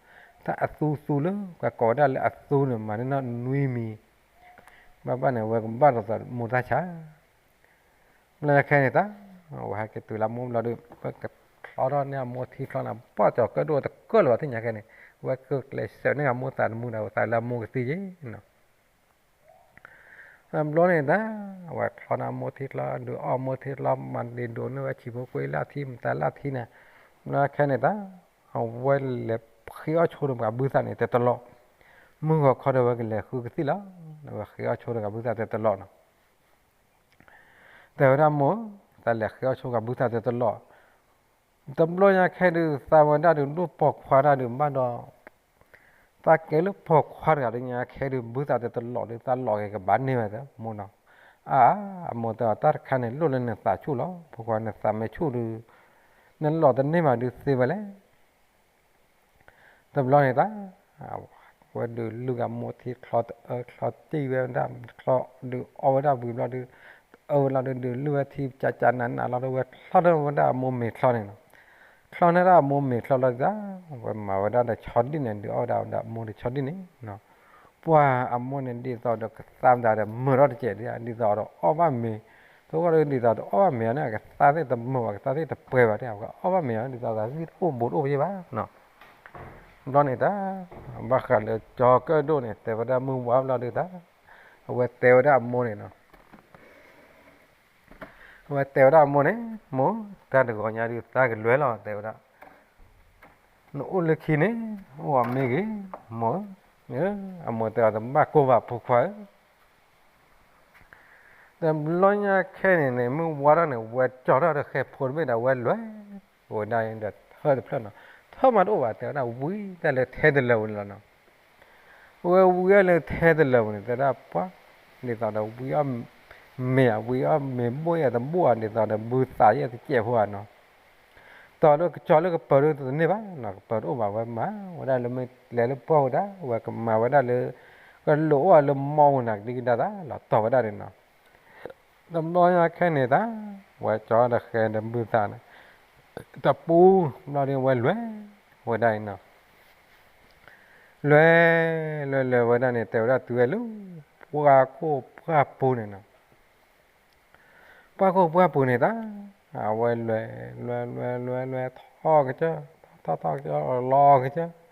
တၢ်အသူသူလၢ ပှၤကိးဝဲဒၣ်လၢအသူန့ၣ် မၤန့ၢ်အီၤနွံမံၤ, ဘၣ်ဘၣ်န့ၣ် ဝဲကဘၣ်ဒိးသးမိၢ်တၢ်ဆါ ဘျီခဲန့ၣ်တၢ်, ဝဲဟဲက့ၤတုၤလၢအမိၢ်ဘျီဒုး ဝဲကချီထီၣ်န့ၢ်အမိၢ်ထံချီန့ၣ် ဘီၣ်ကၠီၤကၢၣ်ဒိၣ်တကၢၢ်လၢၤဘၣ်သ့ၣ်ညါခဲန့ၣ်, ဝဲကကျဲးစၢးန့ၢ်အမိၢ်သးတမူဒီး ဝဲသးလၢအမိၢ်ကသံယ့ၣ်နီၤ, ဘျီန့ၣ်တၢ်, ဝဲချီန့ၢ်အမိၢ်ထံချီ ဒုးအီၣ်အမိၢ်ထံချီ မၤဒ့ၣ်ဒိးန့ၢ်ဝဲဆံးဖိကွ့လၢအထံ မတၤလၢအထံန့ၣ်, ဘျီခဲန့ၣ်တၢ်, အဝဲလဲၤဃ့အီၣ်ဆိတဂၤဘုသးန့ၣ် တတလီၢ်, မုၢ်ဂီၤခီဒီးဝဲကလဲၤဃုကသံၣ်လီၤ, ဝဲဃ့အီၣ်ဆိတဂၤဘုသးတတလီၢ်နီၤ တဲဝဲဒၣ်မိၢ်, တၢ်လဲၤဃ့အီၣ်ဆိဂၤဘုသးတတလီၢ်, တဘျီညါခဲဒုး သးဝဲဒၣ်ဒုး ဒိၣ်ပိာ်ခွါတၢ်ဒုးဘၣ်ဒီး, သးကဲလၢပိာ်ခွါတဂၤဒုးညါခဲဒုး ဘုသးတတလီၢ်ဒုး သးလီၤက့ၤကဘၣ်န့ၢ်ဝဲသ့မိၢ်နီၤ, အါ, အမိၢ်တဲအီၤ တၢ်တခါန့ၣ် လိၣ်လၢနသးဆူၣ်လီၤ, ပိာ်ခွါနသးမ့ၢ်ဆူၣ်ဒုး, နလီၤတန့ၢ်ဘၣ်ဒုးသ့ဝဲလဲၣ် တဘျီန့ၣ်တၢ်, ဝဲဒုးလုၢ်ဂၤမိၢ်ထံချီတအၢချီတံၢ်ဝဲဒၣ် ချီဒုးအီၣ်ဝဲဒၣ်ဝံၤဘျီဒုး, အၢဝဲလီၤဒုး ဒုးလုၢ်ဝဲထံကကနးနးလီၤဒုး ဝဲချီထီၣ်ဝဲဒၣ်အမိၢ်မ့ၤချီန့ၣ်နီၤ, ချီန့ၢ်ဒၣ်အမိၢ်မ့ၤချီလီၤဒုးတၢ်, ဝဲမၤဝဲဒၣ်ဒီးဆီဒံၣ်န့ၣ် ဒုးအီၣ်ဝဲဒၣ်ဒီးအမိၢ်ဒီးဆီဒံၣ်န့ၣ်နီၤ, ပှၤအမိၢ်န့ၣ် ဒ်သိးဒီးကသါမတၤဒီးမုာ်ထီၣ်တစဲးဒ် ဒ်သိးဒီးအီၣ်ဘၣ်မ့ၤ, သဝီဒီးဒ်သိးဒီးအီၣ်ဘၣ်မ့ၤအီၤန့ၣ် အကသါသ့ၣ်တမုာ်ဘၣ် ကသါသ့ၣ်တပှဲၤဘၣ်တဲ အီၣ်ဘၣ်မ့ၤအီၤန့ၣ် ဒ်သိးသးသ့ၣ်တအိၣ်ဘူးတအိၣ်ဘၣ်နီၤ ဘျီန့ၣ်တၢ်, ဘၣ်ဃးလၢကၠီၤကၢၣ်ဒိၣ်န့ၣ် တဲဝဲဒၣ်မုၢ်ဝါဘျီဒုးတၢ်, အဝဲတဲဝဲဒၣ်အမိၢ်န့ၣ်နီၤ, အဝဲတဲဝဲဒၣ်အမိၢ်န့ၣ်, မိၢ်, တၢ်တဂီၤညါဒုးသးကလွဲလီၤ တဲဝဲဒၣ်, နအိၣ်လၢခံန့ၣ်, အိၣ်အီၤမ့ၢ်ဂ့ၤ, မိၢ်ဧၢ, အမိၢ်တဲအီၤတဘၣ်ကိၢ်ဘၣ်ဖိခွါဧၢ တဘျီညါခဲန့ၣ်န့ၣ် မုၢ်ဝါထီၣ်န့ၣ် ဝဲကၠီထီၣ်ဒီးဃဲဖိတဘ့ၣ်ဒီးဝဲလွဲၢ်, ဝဲဒၣ်ဒီးထၢၣ်တဖျၢၣ်နီၤ, ထၢၣ်မးတအိၣ်ဘၣ် တဲဝဲဒၣ်ဝံတၢ်လၢထဲတလၢာ်ပူၤန့ၣ်လီၤနီၤ, ဝဲဝံအီၤလၢထဲတလၢာ်ပူၤန့ၣ် တဲဒၣ်ပှၤ, ဒ်သိးဒီးဝံအီၣ်မ့ၤဧါ ဝံအီၣ်မ့ၤဘိၣ်ယဲၢ်တဘိၣ်ဧါ ဒ်သိးဒီးဘုသးယဲၢ်တစဲးဖိဧါနီၤ တီၤလၢကၠီလၢကပၢၤဒုးတန့ၢ်ဘၣ်နီၤ ကပၢၤတအိၣ်ဘၣ် ဝဲမၤဝဲဒၣ်လၢမ့ၢ်လဲၤလၢပှၢ်ဝဲဒၣ် ဝဲကမၤဝဲဒၣ်လၢ ကလိၣ်အိၣ်လၢမီၢ်ဝဲန့ၣ် ကဒံကဒါသးလီၤတီၤဝဲဒၣ်န့ၣ်နီၤ တဘျီညါခဲန့ၣ်တၢ်, ဝဲကၠီဒီးဃဲဒီးဘုသးန့ၣ် တပူၤဘျီဒုးဝဲလွဲၢ်ဝဲဒၣ်အံၤနီၤ လွဲၢ်လွဲၢ်လွဲၢ်ဝဲဒၣ်န့ၣ် တဲဝဲဒၣ်တုၤဝဲလၢ ပှၢ်ခိၣ်ပှၢ်ပူၤန့ၣ်နီၤ ပှၢ်ခိၣ်ပှၢ်ပူၤန့ၣ်တၢ်, အဝဲလွဲၢ်လွဲၢ်လွဲၢ်လွဲၢ်လွဲၢ်ထီၣ်ကစၢၢ်, ထီၣ်ထီၣ်ထီၣ်ကစၢၢ် လီၤကစၢၢ်,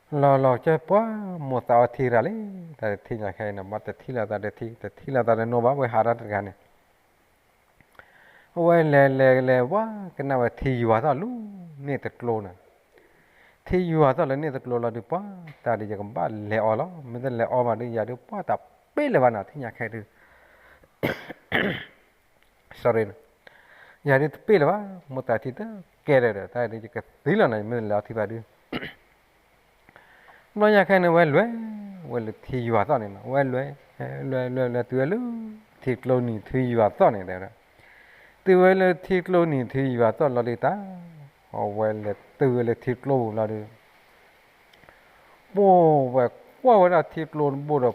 လီၤလီၤကစၢၢ် ပှၤမိၢ်သးအီထံရၤလံ, တၢ်တထံၣ်ညါခဲအံၤန့ၣ် ဘၣ်တထံၣ်လၢသးတထံၣ် တထံၣ်လၢသးတနိဘၣ် ဝဲဟးထီၣ်တဂၤန့ၣ် အဝဲလဲၤလဲၤလဲၤ ဝဲကနၣ်ဝဲထံယွၤထီၣ်လၢန့ၣ်တကျိၤန့ၣ်, ထံယွၤထီၣ်လၢန့ၣ်တကျိၤလီၤဒုး ပှၤတၢ်ဒုးယကဘၣ်လဲၤအီၤလီၤ, မ့ၢ်တလဲၤအီၤဘၣ်ဒုး ယၤဒုးပှၤတပ့ၢ်လၢၤဘၣ်နီၤ ထံၣ်ညါခဲဒုး sorry ယၤဒုးတပ့ၢ်လၢၤဘၣ်, မိၢ်သးထံတကဲဒီးဒီး တၢ်ဒုးယကသံလီၤနီၤ ယမ့ၢ်တလဲၤအီၤထံဘၣ်ဒုး ဘျီန့ၣ် ဘျီညါခဲန့ၣ် ဝဲလဲၤ, ဝဲလၢထံယွၤသီၣ်န့ၣ်နီၤ, ဝဲလဲၤ, လဲၤလဲၤလဲၤလဲၤတုၤဝဲလၢ ထံကျိနံၤထံယွၤသီၣ်န့ၣ်တဲဝဲဒၣ်, တုၤဝဲလၢထံကျိနံၤထံယွၤသီၣ်လီၤဒုးတၢ်, အဝဲလဲၤတုၤဝဲလၢထံကျိပူၤလီၤဒုး ပှၢ်ဝဲကွၢ်ဝဲဒၣ်ထံကျိတဘိဒီး ပှၢ်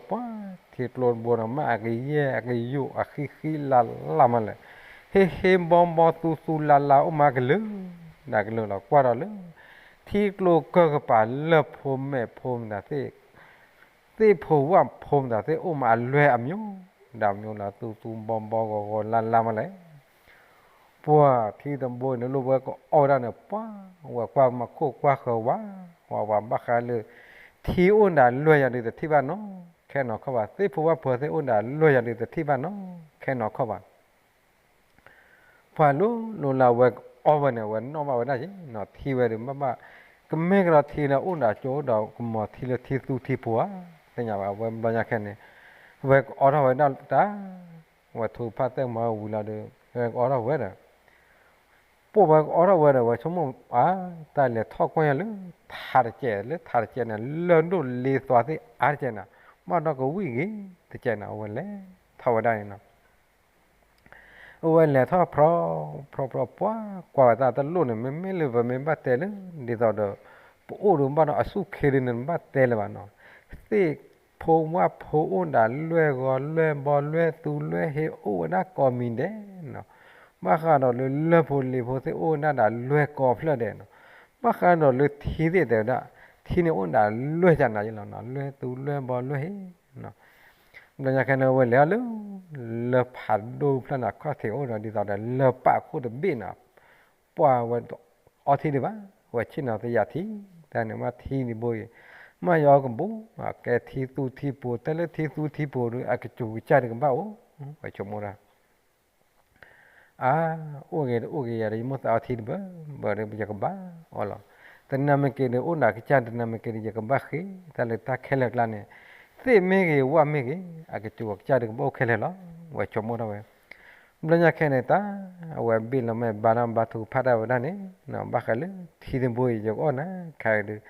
ထံကျိတဘိဒီး မ့ၢ်အကယဲၢ်အကယိၣ်အဃံဃံလၤလၤမးလဲၣ်, ဟ့ဟ့ဘီဘီသူသူလၤလၤအိၣ်မးကလုာ်, ဒၣ်ကလုာ်လီၤ ကွၢ်ဒီးလၢ ထံကျိကၢၢ်ကပၤလၢၢ်ဖိမဲာ်ဖိမတၤသ့ၣ်, သ့ၣ်ဖိဝၣ်ဖိမတၤသ့ၣ်အိၣ်မးအလွဲၢ်အမျိုး, ဒၣ်မျိုးလီၤ သူသူဘီဘီဂီၤဂီၤလၤလၤမးလဲၣ် ပှၢ်ထံတဘိန့ၣ် လိၣ်ဝဲကအိၣ်ဝဲဒၣ်န့ၣ် ပှၢ်ဝဲကွၢ်မၤခိၣ်ကွၢ်ဃၢၤဝး, ဝးဝးဘၣ်ဃးလၢ ထံအိၣ်ဒၣ်လွဲၢ်ယၤဒုးတထံၣ်ဘၣ်နီၢ်, ခဲနီၢ်ခီၣ်ဘၣ် သ့ၣ်ဖိဝၣ်ဖိသ့ၣ်အိၣ်ဒၣ်လွဲၢ်ယၤဒုးတထံၣ်ဘၣ်နီၢ်, ခဲနီၢ်ခီၣ်ဘၣ် ပှၢ်လိၤလိၤလၢအဝဲအီၣ်ဝဲန့ၣ် အဝဲနီၣ်ဘၣ်ဝဲဒၣ်က့ၤနီၤ, ထံဝဲဒုးဘၣ်ဘၣ်, ကမ့ၢ်ကဒီးထံလၢအိၣ်ဒၣ်ကၠိဒီးကမီၤထံလၢထံသူထံပူၤဧါ, သ့ၣ်ညါဘၣ် အဝဲဘျီညါခဲန့ၣ်, အဝဲကအိးထီၣ်ဝဲဒၣ်တၢ်, ဝဲထူဖးသဲမၤဝံၤလီၤဒီး အဝဲကအိးထီၣ်ဝဲဒီး ပှၢ်ဝဲကအိးထီၣ်ဝဲဒီး ဝဲဆိကမိၣ်အါ, တၢ်လဲၤထီၣ်ကွၢ်ယၤလၢ ထးတစဲး လၢထးတစဲးန့ၣ် လၢၢ်ဒိၣ်လ့သွါသ့ၣ်အါတစဲးန့ၣ်, ဘၣ်ဒီးကဝံၣ်ဂ့ၤတစဲးန့ၣ် အဝဲလဲၤထီၣ်ဝဲဒၣ်န့ၣ်နီၤ အဝဲလဲၤထီၣ်ဖြီ, ဖြီဖြီပှၢ်ကွၢ်ဝဲတၢ်တလိၣ်န့ၣ် မ့မ့ၢ်လၢပမ့ၢ်ဘၣ်တဲလၢ ဒ်သိးဒီး ပအိၣ်ဒီးဘၣ်ဒီးအစူၢ်ခ့ဒုးန့ၣ် နဘၣ်တဲလၢၤဘၣ်နီၤ, သ့ၣ်ဖိဝၣ်ဖိအိၣ်ဒၣ်လွဲၢ်ဂီၤလွဲၢ်ဘီလွဲၢ်သူလွဲၢ်ဟ့အိၣ်ဝဲဒၣ်ကိးမံၤဒဲးနီၤ, ဘၣ်ဃးဒီးလၢလၢၢ်ဖိလ့ၤဖိသ့ၣ်အိၣ်ဝဲဒၣ်ဒၣ်လွဲၢ်ကိးဖျၢၣ်ဒဲးနီၤ, ဘၣ်ဃးဒီးလၢထံသ့ၣ်တဲဝဲဒၣ်, ထံန့ၣ်အိၣ်ဒၣ်လွဲၢ်ကနၤယလီၤနီၤ, လွဲၢ်သူလွဲၢ်ဘီလွဲၢ်ဟ့ ဘျီညါခဲန့ၣ် အဝဲလဲၤအီၤလၢ လၢဖးဒိၣ်ဖျၢၣ်န့ၣ် ခီၣ်ထံးအိၣ်ဒီး ဒ်သိးဒီးလၢပာ်ခိၣ်တဘ့ၣ်န့ၣ်, ပှၢ်ဝဲအီထံဒံးဘၣ်, ဝဲဆ့ၣ်နီၤသယၤထံ, တၢ်န့ၣ်မ့ၢ်ထံဒံးဘိအံၤ, မ့ၢ်ယအီကဘူး, ကဲထံသူထံပူၤ, တၢ်လၢထံသူထံပူၤဒီး အကစူၤကစၢ်တကဘၣ်အိၣ်, ဝဲဆိကမိၣ်ဒၣ် အါ, အိၣ်ဂ့ၤတအိၣ်ဂ့ၤယၤဒီး ယမိၢ်သးအီထံတဘၢဘၢဒီး ယကဘၣ်အီလီၤ. တနၤမ့ၢ်က့ၤဒီး အိၣ်နၤကစၢ်, တနၤမ့ၢ်က့ၤဒီး ယကဘၣ်ဃ့တၢ်လၢတၢ်ခဲလၢာ်ကျါန့ၣ်, သ့ၣ်မ့ၢ်ဂ့ၤ ဝၣ်မ့ၢ်ဂ့ၤ, အကစူၤအကစၢ်ဒီးကဘၣ်အိၣ်ခဲလၢာ်လီၤ, ဝဲဆိကမိၣ်ဒၣ်ဝဲ. ဘျီညါခဲန့ၣ် တၢ်အဝဲဘ့ၣ်လီၤမ့ၢ်ဘါထီၣ်ဘါထုကဖၣ်တၢ်ဝဲဒၣ်န့ၣ်, ဘၣ်ဃးလၢထံတဘိအံၤ ယကအီၣ်နၤခါဒီး,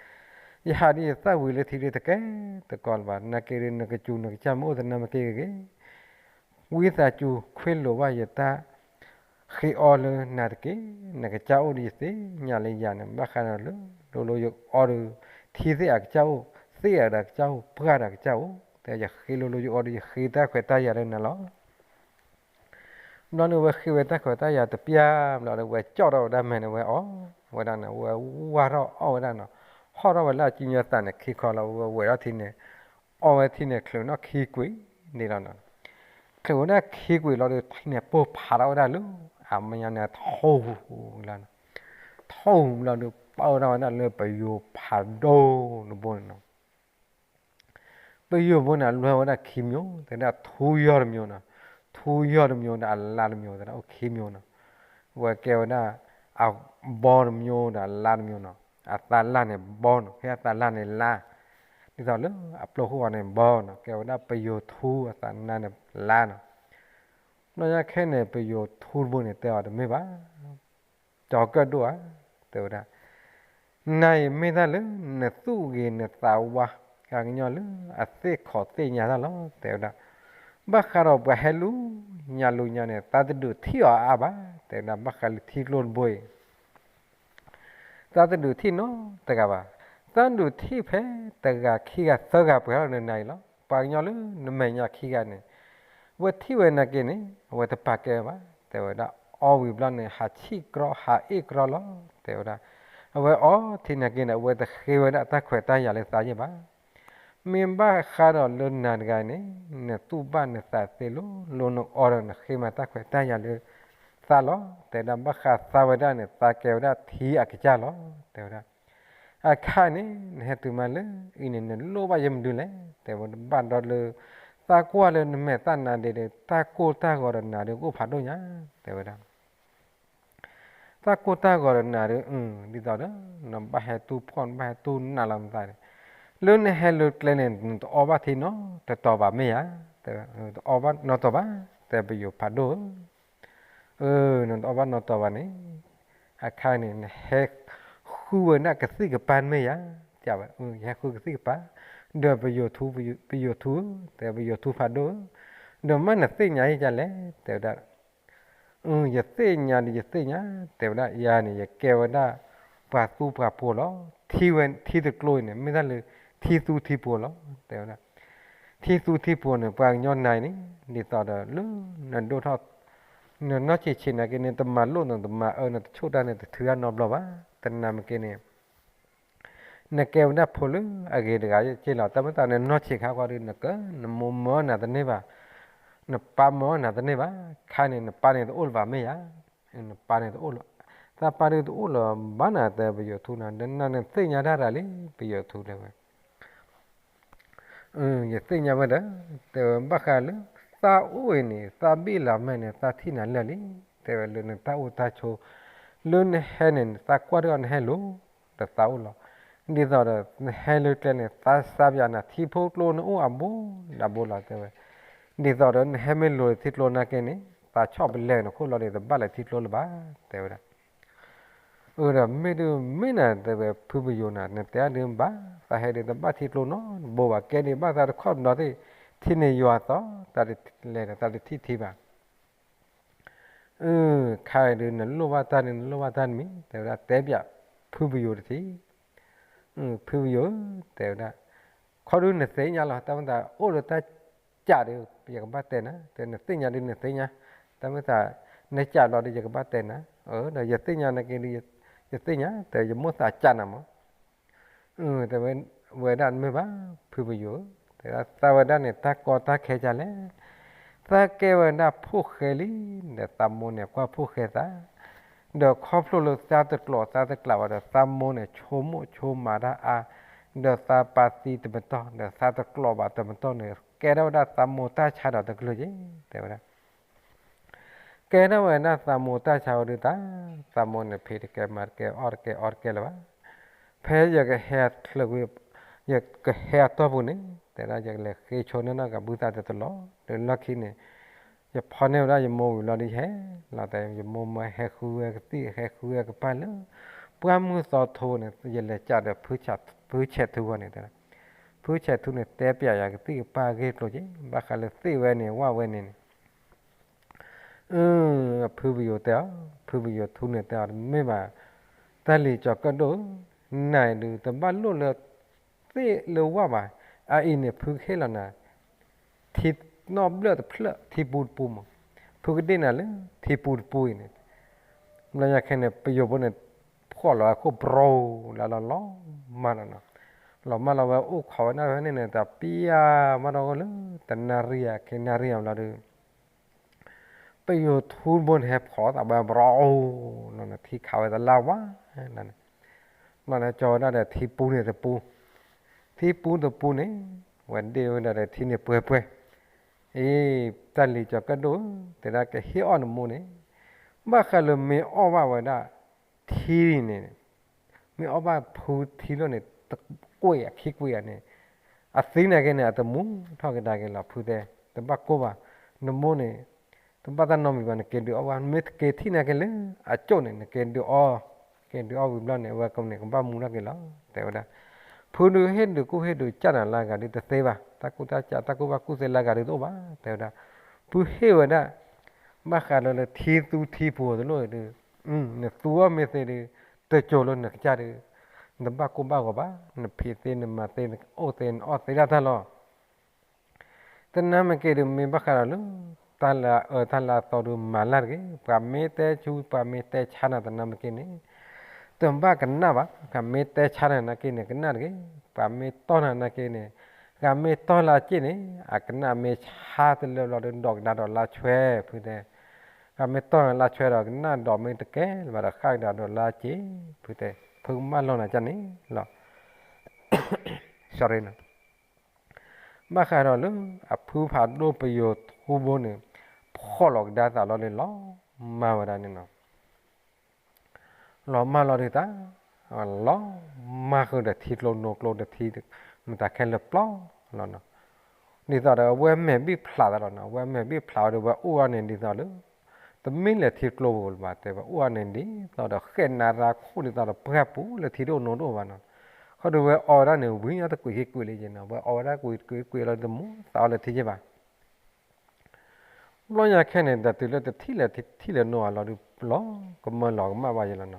ယဟးဒ်ယသၣ်ဝံၤလၢထံဒ်တကဲတကီလၢၤဘၣ်, နၤက့ၤဒီး နကစူၤနကစၢ်မ့ၢ်အိၣ် တနၤမ့ၢ်က့ၤဂ့ၤ ဝံသးစူၤခွ့လိာ်ဘၣ်ယတၢ်ဃ့အီလၢနၤတက့ၢ်. နကစၢ်အိၣ်ဒီးယသ့ၣ်ညါလၢယၤန့ၣ်, ဘၣ်ဃးဒီးလၢ လိၤလိၤယအီဒီး ထံသ့ၣ်အကစၢ်အိၣ်, သ့ၣ်အဒီးကစၢ်အိၣ်, ပှၢ်ဒီးကစၢ်အိၣ်, တဲယဃ့လိၤလိၤယအီဒီး ယဃ့တၢ်ခွဲးတၢ်ယာ်လၢနၤလီၤ. ဘျီန့ၣ် ဝဲဃ့ဝဲတၢ်ခွဲးတၢ်ယာ်တပျၢ်ဘျီဒီး ဝဲကၠီၣ်ထီၣ်ဝဲဒၣ်မဲာ်န့ၣ် ဝဲအီၣ်ဝဲဒၣ်န့ၣ်, ဝဲဝၢ်ထီၣ်အီၣ်ဝဲဒၣ်နီၤ, ဟီၣ်ထီၣ်ဝဲလၢအစုညါသးန့ၣ် ခံခီလီၤ, ဝဲဝဲထီၣ်ထံန့ၣ်, အီၣ်ဝဲထံန့ၣ် ချုးနီၣ်ခံကွံာ်န့ၣ်လီၤ. ချုးဝဲဒၣ်ခံကွံာ်လီၤဒီး ထံန့ၣ်ပိၢ်ဖးထီၣ်ဝဲဒၣ်လၢ အမဲာ်ညါန့ၣ် ထိၣ်လီၤ, ထိၣ်လီၤဒီး ပာ်ဝဲဒၣ်ဝဲဒၣ်လၢပယိၤဖးဒိၣ်တဘိန့ၣ်နီၤ. ပယိၤဘိန့ၣ် အလွဲၢ်ဝဲဒၣ်ခံမျိုး, တဲဒၣ်ထူယီၢ်တမျိုးနီၤ, ထူယီၢ်တမျိုးဒီးအလါတမျိုး, တဲဒၣ်အိၣ်ခံမျိုးနီၤ. ဝဲကဲဝဲဒၣ် အဘီတမျိုးဒီးအလါတမျိုးနီၤ, အသးလၢ်န့ၣ်ဘီနီၤ, ဖဲအသးလၢ်န့ၣ်လါ, ဒ်သိးလၢအပျိၢ်ဃိအီၤန့ၣ်ဘီနီၤ, ကဲဝဲဒၣ်ပယိၤထူအသးနါန့ၣ်လါနီၤ. ဘျီညါခဲန့ၣ် ပယိၤထူတဘိန့ၣ် တဲအီၤတမ့ၢ်ဘၣ် ကၠီၤကၢၣ်ဒိၣ်ဧါ, တဲဝဲဒၣ်, နၤအံၤမ့ၢ်တၢ်လၢနသူၣ်ဂ့ၤနသးဝါ ကညီလၢအသ့ၣ်ခိးသ့ၣ်ညါတၢ်လီၤ, တဲဝဲဒၣ်. ဘၣ်ဃးဒီးပှၤဟဲလူၤညါလူၤညါန့ၣ် သးတဒုးထံၣ်အီၤအါအါဘၣ်, တဲဝဲဒၣ်, ဘၣ်ဃးလၢထံကျိတဘိအံၤ သးတဒုးထံၣ်နီတဂၤဘၣ်. သးဒုးထံၣ်ဖဲတဂၤခံဂၤသၢဂၤပှဲၤထီၣ်လၢနၤအံၤလီၤ. ပှၤကညီလၢနမဲာ်ညါခံဂၤန့ၣ် အဝဲထံၣ်ဝဲနာ်က့န့ၣ် အဝဲတပာ်ကဲဘၣ်, တဲဝဲဒၣ်. အီၣ်ဝံၤဘျီန့ၣ် ဟးဆံၣ်ကြီ ဟးအ့ၣ်ကြီလီၤ, တဲဝဲဒၣ်. အဝဲအီထံနာ်က့န့ၣ် အဝဲတဃ့ဝဲဒၣ်တၢ်ခွဲးတၢ်ယာ်လၢသးယဲၢ်ဘၣ်. မ့ၢ်ဘၣ်ဃးဒီးလၢနၤတဂၤန့ၣ် နသူၣ်ဘၣ်နသးသ့လိၤလိၤ နအီဒီးနဃ့မၤတၢ်ခွဲးတၢ်ယာ်လၢသးလီၤ, တဲဝဲဒၣ်. ဘၣ်ဃးသးဝဲဒၣ်န့ၣ် သးကဲဝဲဒၣ်ထံအကစၢ်လီၤ, တဲဝဲဒၣ်. အခါန့ၣ် နဟဲတုၤမးလၢအံၤန့ၣ် နလိၣ်ဘၣ်ယဲၢ်မနုၤလဲၣ်, တဲဝဲဒၣ်. ဘၣ်ဒီးလၢ သးကွၢ်လၢနမဲာ်သၣ်နါဒ့ဒီး တၢ်ကိၢ်တၢ်ဂီၤဒီးနၤဒီးကအိၣ်ဖးဒိၣ်ညါ, တဲဝဲဒၣ်. တၢ်ကိၢ်တၢ်ဂီၤဒီးနၤဒီး ဒ်သိးဒီး နဘၣ်ဟဲတူၢ်ဖှီၣ် နဘၣ်ဟဲတူၢ်နးလီၤနသးန့ၣ်, လၢနဟဲလၢကျဲန့ၣ် နတအီဘၣ်ထံနီတတီၤဘၣ်မ့ၢ်ဧါ, တအီဘၣ်နီတတီၤဘၣ်, တဲပယိၤဖးဒိၣ်ဧၢ. အၢ နတအီဘၣ်နီတတီၤဘၣ်န့ၣ် အခါန့ၣ် နဟဲဃုဝဲဒၣ်ကသံၣ်ကပၤမ့ၢ်ဧါ, တဲဝဲ, ယဟဲဃုကသံၣ်ကပၤ, ဒီးပယီၤထူ, ပယီၤထူဧၢ, တဲပယီၤထူဖးဒိၣ်ဧၢ, ဒီးမ့ၢ်နသ့ၣ်ညါယဲဒ်လဲၣ် တဲဝဲဒၣ်. ယသ့ၣ်ညါဒီးယသ့ၣ်ညါ, တဲဝဲဒၣ်, ယၤန့ၣ် ယကဲဝဲဒၣ် ပှၤသူပှၤပိၤလီၤ. ထံဝဲ ထံတကျိအံၤန့ၣ် မ့ၢ်တၢ်လၢ ထံသူထံပိၤလီၤ တဲဝဲဒၣ်. ထံသူထံပိၤန့ၣ် ပှၤကညီနၤအံၤန့ၣ် ဒ်သိးဒီးလၢ နဒိၣ်ထီၣ် နနီၢ်ဆံးဆံးနာ်က့န့ၣ် တမၤလိၣ်နတမၤအၢနတဆိၣ်တၢ်န့ၣ် တထုးတၢ်နီတဘျီဘၣ်. တနာ်မ့ၢ်က့န့ၣ် နကဲဝဲဒၣ်ဖိလၢအဂ့ၤတဂၤက့လီၤ. တၢ်မ့ၢ်သးနနီၢ်ဆံးခါဃီဒီး နက နမိၢ်မၢနၤတန့ၢ်ဘၣ်, နပၢ်မၢနၤတန့ၢ်ဘၣ်. ခါန့ၣ် နပၢ်န့ၣ်တအိၣ်လၢၤဘၣ်မ့ၢ်ဧါ, နပၢ်န့ၣ်တအိၣ်လၢၤ, သးပၢ်ဒုးတအိၣ်လၢၤဘၣ်နၤ တဲပယီၤထူနၤ, ဒီးနသ့ၣ်ညါတၢ်တဂၤလံ ပယီၤထူတဲဝဲ ယသ့ၣ်ညါဝဲဒီး တဲဝဲဘၣ်ဃးလၢ သးအိၣ်အံၤန့ၣ် သးဘ့ၣ်လီၤမဲာ်န့ၣ် သးထံၣ်နၤလၢာ်လံ, တဲဝဲလၢနတၢ်အိၣ်တၢ်ဆိး လၢနဟဲန့ၣ် သးကွၢ်တၢ်အီၤနဟဲလိၤ ဒီးသးအိၣ်လီၤ. ဒ်သိးဒီး နဟဲလၢကျဲန့ၣ် သးစၢ်ပၠးနၤ ထံဖိကျိနအိၣ်အဘူးဒီးဘူးလီၤ တဲဝဲ. ဒ်သိးဒီး နဟဲမ့ၢ်လိၤလၢထံကျိနာ်က့န့ၣ် သးဆီၣ်ပလဲနခိၣ်လီၤဒီး တဘၣ်လၢထံကျိလၢၤဘၣ် တဲဝဲဒၣ်. အၢ ဒီးမ့ၢ်ဒုးမ့ၢ်နၤ တဲဝဲဖုပယိၤနၤ နတဲအါဒုးဘၣ်, သးဟဲဒုးတဘၣ်ထံကျိနီတဘိဘၣ်, ကဲဒံးဘၣ်သးတခီပဒီသ့ၣ်, ထံန့ၣ်ယွၤသီ, တၢ်တလဲၤဒီးသးတထံၣ်ထံဘၣ်. အၢ ခါအံၤဒုး နလိၣ်ဘၣ်တၢ်န့ၣ် နလိၣ်ဘၣ်တၢ်တမံၤ တဲဝဲဒၣ်, တဲပၠးဖုပယိၤတထံၣ်. ဖုပယိၤဧၢ တဲဝဲဒၣ်, ခီဒုးနသ့ၣ်ညါလီၤ, တၢ်မ့ၢ်သးအိၣ်ဒီးတၢ်ကးဒုး ယကဘၣ်တဲနၤ, တဲနသ့ၣ်ညါဒုးနသ့ၣ်ညါ, တၢ်မ့ၢ်သး နကးဘျီဒုး ယကဘၣ်တဲနၤ, အၢ ဒီးယသ့ၣ်ညါနာ်က့ဒုး ယသ့ၣ်ညါ တဲယမိၢ်သးကးနၤမး. တဲဝဲဒၣ်တမ့ၢ်ဘၣ် ဖုပယိၤဧၢ, တဲဒၣ်သးဝဲဒၣ်န့ၣ် တၢ်ကီတၢ်ခဲကလဲၣ်, သးကဲဝဲဒၣ်ဖိၣ်ဃဲလံ, ဒီးသးမိၢ်န့ၣ် ကွၢ်ဖိၣ်ဃဲသး, ဒီးခီဖျိလၢသးတကျိးသးတကျးဘၣ်ဒီး သးမိၢ်န့ၣ်ဆိကမိၣ်ဆိမးတၢ်အါ, ဒီးသးပၢ်သံတမတီၢ် ဒီးသးတကျိးဘၣ်တမတီၢ်န့ၣ် ကဲထီၣ်ဝဲဒၣ်သးမိၢ်တၢ်ဆါဒီးတကလုာ်က့ၤ, တဲဝဲဒၣ် ကဲထီၣ်ဝဲဒၣ်သးမိၢ်တၢ်ဆါဝဲဒုးသး, သးမိၢ်န့ၣ် ဖံးတကဲမၤတကဲအီၣ်တကဲအီတကဲလၢၤဘၣ်. ဖဲယကဟဲချၢကွံာ်, ယကဟဲအတီၢ်ပူၤန့ၣ် တဲဒၣ်ယကလဲၤဃ့ဆိန့ၢ်နီၢ်ကဘုသးတတလီၤ, ဒီးလီၢ်ခံန့ၣ် ယဖီၣ်န့ၢ်ဝဲဒၣ်ယမိၢ်ဝံၤလီၤဒုးယဟဲလီၤ, တဲယမိၢ်မၢဟဲဃုဝဲကသံၣ် ဟဲဃုဝဲကပၢ်လၢ ပှၢ်မုၢ်သီထိန့ၣ် ယလဲၤကးဒီး ဖုဆဲးထူဝဲန့ၣ်, ဖုဆဲးထူန့ၣ် တဲပၠးယၤကသံၣ်ကပၢ်အဂ့ၢ်အကျိၤက့ၤ ဘၣ်ဃးလၢသ့ၣ်ဝဲန့ၣ် ဝၣ်ဝဲန့ၣ်န့ၣ် အၢ ဖုပယိၤတဲအီၤ, ဖုပယိၤထူန့ၣ်တဲအီၤ တမ့ၢ်ဘၣ်, တၢ်လံၤကၠီၤကၢၣ်ဒိၣ်ဧၢ, နၤအံၤဒုး တဘၣ်လိၣ်လၢသ့ၣ်လၢဝၣ်ဘၣ်, အအံၤန့ၣ် ဖုကဟ့ၣ်လီၤနၤ ထံနီၣ်ဘျၢၣ်တဖျၢၣ် ထံပူတပူမး, ဖုကဒ့ၣ်နၤလၢထံပူတပူအံၤန့ၣ်, ဘျီညါခဲန့ၣ် ပယိၤဖိန့ၣ် ဖှီၣ်လီၤအခိၣ်ပရိလၢလီၤလီၤ မၤလီၤနီၤ, လီၤမၢ်လီၤဝဲအိၣ်ခိးဝဲဒၣ်ဖဲန့ၣ်န့ၣ် တပျၢ်မးဒီးလၢ တနၣ်ရံၣ်အခံနၣ်ရံၣ်အဘျီဒီး ပယိၤထူဘိန့ၣ် ဟဲဖှီၣ်သးဘၣ်ဘြီအူလီၤန့ၣ် ထံခးဝဲတလါဝါန့ၣ်, ဘျီန့ၣ် ကၠီဝဲဒၣ်ဒီးထံပူန့ၣ်တပူ, ထံပူတပူန့ၣ် ဝဲဒ့ၣ်ဝဲဒၣ်ဒီးထံန့ၣ်ပှဲၤပှဲၤ, အ့ တၢ်လံၤကၠီၤကၢၣ်ဒိၣ်ဧၢ, တဲဒၣ်ကဟ့ၣ်အီၣ်နမိၢ်န့ၣ်, ဘၣ်ဃးလၢမ့ၢ်အီၣ်ဘၣ်ဝဲဒၣ် ထံန့ၣ် မ့ၢ်အီၣ်ဘၣ်ဖုထံလီၤန့ၣ် တကွံာ်အခံကွံာ်အန့ၣ်, အသံနာ်က့န့ၣ် အတမူထီၣ်ကဒါက့ၤလီၤ ဖုတဲ, တဘၣ်ကိၢ်ဘၣ်, နမိၢ်န့ၣ် တဘၣ်တၢ်နီတမံၤဘၣ် နက့ၤဒုးအီၣ်ဝဲ, မ့ၢ်တက့ၤထံၣ်နာ်က့လၢအကၠိၣ်န့ၣ် နက့ၤဒုးအီၣ်, က့ၤဒုးအီၣ်ဝံၤဘျီန့ၣ် အဝဲကန့ၣ်ကဘၣ်မူထီၣ်က့ၤလီၤ တဲဝဲဒၣ်. ဖုဒုးဟ့ၣ်ဒုးကူၣ်ဟ့ၣ်ဒုးကၢ်နၤလၢအဂၤဒုးတသ့ဘၣ်, တၢ်ကူၣ်တၢ်ကၢ် တၢ်ကူၣ်ဘၣ်ကူၣ်သ့လၢအဂၤဒုးတအိၣ်ဘၣ် တဲဝဲဒၣ်. ဖုဟ့ၣ်ဝဲဒၣ် ဘၣ်ဃးဒီးလၢထံသူထံပူၤတလိၣ်ဒုး, နသူအီၣ်မ့ၢ်သ့ဒုး တစိၤလၢနကစၢ်ဒုး, နတဘၣ်ကိၢ်ဘၣ်ဂီၤဘၣ်, နဖံးသ့နမၤသ့ နအိၣ်သ့နအီၣ်သ့ဒၣ်တၢ်လီၤ. တနာ်မ့ၢ်က့ၤဒုး မ့ၢ်ဘၣ်ဃးဒီးလၢ တၢ်လၢအအၢတၢ်လၢအသီဒုးမၤလၢ်တဂ့ၤ, ပှၤမ့ၢ်တဲဆူ ပှၤမ့ၢ်တဲဆါနၤတနာ်မ့ၢ်က့ၤန့ၣ် တဘၣ်ကနၣ်ဘၣ်, ပှၤမ့ၢ်တဲဆါနၤနာ်က့န့ၣ် ကနၣ်တဂ့ၤ, ပှၤမ့ၢ်တီၢ်နၤနာ်က့န့ၣ်, ပှၤမ့ၢ်တီၢ်လၢအစ့ၣ်န့ၣ် အကနၣ်မ့ၢ်ဆါတလၢဘျီဒီး ဒိးကဒါဒီးလါဆွဲ ဖုတဲ, ပှၤမ့ၢ်တီၢ်နၤလါဆွဲဒီး ကနၣ်ဒိးမ့ၢ်တကဲလၢၤဘၣ်ဒီး ဃၣ်ကဒါဒီးလါစ့ၣ် ဖုတဲ, ဖုကမၣ်လီၤနၤကန့ၣ်လီၤ. sorry နီၤ ဘၣ်ဃးဒီးလၢအဖုဖးဒိၣ်ပယိၤထူဘိန့ၣ် ဖှီၣ်လီၤကဒါသးလီၤန့ၣ်လီၤမၢ်ဝဲဒၣ်န့ၣ်နီၤ, လီၤမၢ်လီၤဒုးတၢ်, လီၤမၢ်ဃုာ်ဒီးထံကျိနိကျိတထံ, မတၤခဲလၢာ်ပျီလီၤနီၤ, ဒ်သိးဒီးအဝဲမဲာ်ဘံၣ်ဖျးသးလီၤနီၤ, အဝဲမဲာ်ဘံၣ်ဖျးဝဲဒီး ဝဲအိၣ်အါန့ၣ်ဒ်သိးလၢ တမ့ၢ်လၢထံကျိပူၤလၢၤဘၣ်, တဲဝဲအိၣ်အါန့ၣ်ဒ်သိးဒီး ဃဲၣ်နါရါခိၣ်ဒ်သိးဒီးပှၢ်ပူၤလၢထံဒိၣ်နိဒိၣ်ဘၣ်နီၤ, ခီဒုးဝဲအီဝဲဒၣ်န့ၣ် ဝံၤအတကွံာ်က့ၤကွံာ်လံက့နီၤ, ဝဲအီဝဲဒၣ်ကွံာ်ကွံာ်ကွံာ်လီၤ တမူသးအီလၢထံက့ဘၣ်. ဘျီညါခဲန့ၣ် တၢ်တုၤလၢတထံၣ်လၢၤထံလၢၤနီၢ်အလီၤဒုး လီၤကမၢလီၤကမၣ်ဘၣ်ယဲလီၤနီၤ.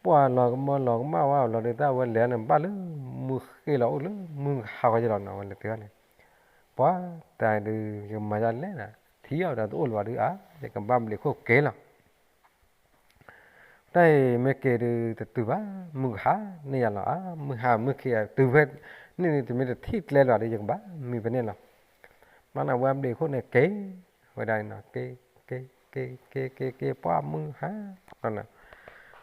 ပှၤလီၤကမၢလီၤကမၣ်ဝဲအလီၤဒုး တၢ်ဝဲလဲၤန့ၣ် ဘၣ်လၢမုၢ်ဃ့လီၤအိၣ်လၢမုၢ်ဟါဃီယဲလီၤနီၤ, ဝဲလဲၤတုၤန့ၣ် ပှၤတၢ်ဒုး ယကမၤဒ်လဲၣ်နၤ, ထံအီၤဒီးတအိၣ်လၢၤဘၣ်ဒုးဧါ, ယကဘၣ်ဘျံးခိၣ်က့ၤလီၤ. တၢ်အံၤမ့ၢ်က့ၤဒုးတတုၤဘၣ်, မုၢ်ကဟါန့ၢ်ယၤလီၤဧါ, မုၢ်ဟါမုၢ်ခံးတုၤဖဲန့ၣ်န့ၣ် တမ့ၢ်တထံၣ်ကျဲလၢၤဘၣ်ဒုး ယကဘၣ်မံဖဲန့ၣ်လီၤ. မ့ၢ်န့ၣ်ဝဲဘျံးခိၣ်န့ၣ်က့ၤဝဲဒၣ်န့ၣ်နီၤ, က့ၤ က့ၤ က့ၤ က့ၤ က့ၤ က့ၤ ပှၤမုၢ်ဟါလီၤ,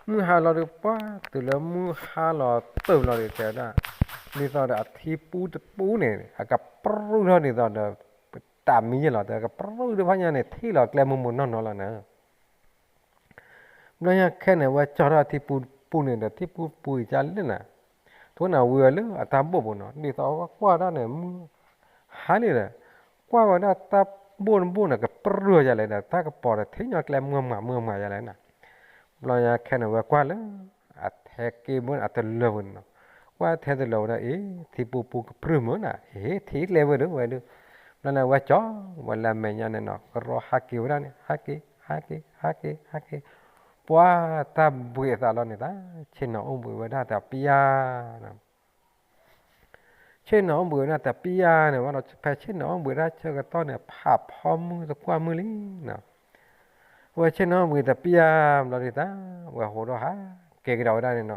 မုၢ်ဟါလီၤဒုး ပှၤတုၤလၢမုၢ်ဟါလီၤတၢၢ်လီၤဒုး တဲဝဲဒၣ် ဒ်သိးဒီးအထံပူတပူန့ၣ် အကပြုၢ်ထီၣ်ဒ်သိးဒီး တၢ်မံယဲလီၤ တဲကပြုၢ်တဖၣ်ညါန့ၣ် ထံၣ်လီၤကျဲမိၢ်မိၢ်နီၢ်နီၢ်လီၤနၤ. ဘျီညါခဲန့ၣ် ဝဲကၠီထီၣ်ထံပူပူန့ၣ်ဒီး ထံပူပူအံၤကလဲၣ်နၤ, တဝဲန့ၣ်ဝံၤဝဲလၢအတၢ်ဘိၣ်ပူၤနီၤ, ဒ်သိးဝဲကွၢ်ဒၣ်န့ၣ် မုၢ်ဟါလံဒီး ကွၢ်ဝဲဒၣ်တၢ်ဘိၣ်တဘိၣ်န့ၣ် ကပြုၢ်ယလဲၣ်ဒီး တၢ်ကပီၤဒီးထံၣ်ညီကျဲမုၢ်မးမုၢ်မးယလဲၣ်နၤ. ဘျီညါခဲန့ၣ် ဝဲကွၢ်လၢ အထဲက့ၤဘိန့ၣ် အတလၢၤပူၤန့ၣ်နီၤ, ကွၢ်ထဲတလၢၤဝဲဒၣ်အံၤ ထံပူပူကပြုၢ်မုၢ်နၤ, အ့ ထံၣ်ကျဲဝဲဒုးဝဲဒုး, ဘျီန့ၣ်ဝဲကၠီ ဝဲလၢအမဲာ်ညါန့ၣ်နီၤ ကရီဟးက့ၤဝဲဒၣ်န့ၣ် ဟးက့ၤ ဟးက့ၤ ဟးက့ၤ ဟးက့ၤ, ပှၤတၢ်ဘှံးအသးလီၤန့ၣ် တၢ်ဆ့ၣ်နီၤအိၣ်ဘှံးဝဲဒၣ်တပျၢ် ဆ့ၣ်နီၤအိၣ်ဘှံးဝဲဒၣ်တပျၢ်န့ၣ် ဝဲဒီးဖဲဆ့ၣ်နီၤအိၣ်ဘှံးဝဲဒၣ်ဆၢကတီၢ်န့ၣ် ဖးဖီမုၢ်သကွၢ်မုၢ်လံနီၤ, ဝဲဆ့ၣ်နီၤအိၣ်ဘှံးတပျၢ်ဘျီဒုးတၢ် ဝဲဟးထီၣ်ဟးက့ၤကဒီးဝဲဒၣ်န့ၣ်နီၤ,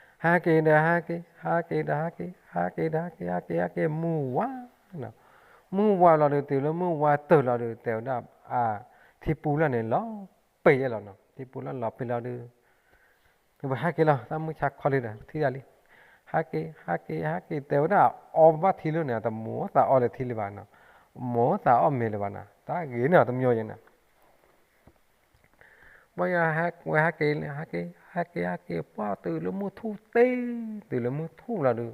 ဟးက့ၤဒီးဟးက့ၤ ဟးက့ၤဒီးဟးက့ၤ ဟးက့ၤဒီးဟးက့ၤ ဟးက့ၤ မုၢ်ဝါနီၤ, မုၢ်ဝါလီၤဒုး တုၤလၢမုၢ်ဝါတၢၢ်လီၤဒုး တဲဝဲဒၣ် အ ထံပူလီၤန့ၣ် လီၤပ့ၤယဲလီၤနီၤ, ထံပူလီၤလီၤပ့ၤလီၤဒုး ပဟဲက့ၤလီၤ တၢ်မုၢ်ဆါခီလံဒီး ထံၣ်ဒၣ်လံ, ဟးက့ၤ ဟးက့ၤ ဟးက့ၤ တဲဝဲဒၣ် အီဘၣ်ထံလၢန့ၣ် တမိၣ်သးအီလၢထံလၢၤဘၣ်နီၤ, မိၣ်သးအီၣ်မ့ၤလၢၤဘၣ်နီၤ, တၢ်ဂ့ၤန့ၣ်တမံၤယဲနီၤ ပှၤယၤဝဲဟးက့ၤ ဟးက့ၤ ဟးက့ၤ ဟးက့ၤ ပှၤတုၤလၢမုၢ်ထူၣ်တ့ၢ် တုၤလၢမုၢ်ထူၣ်လီၤဒုး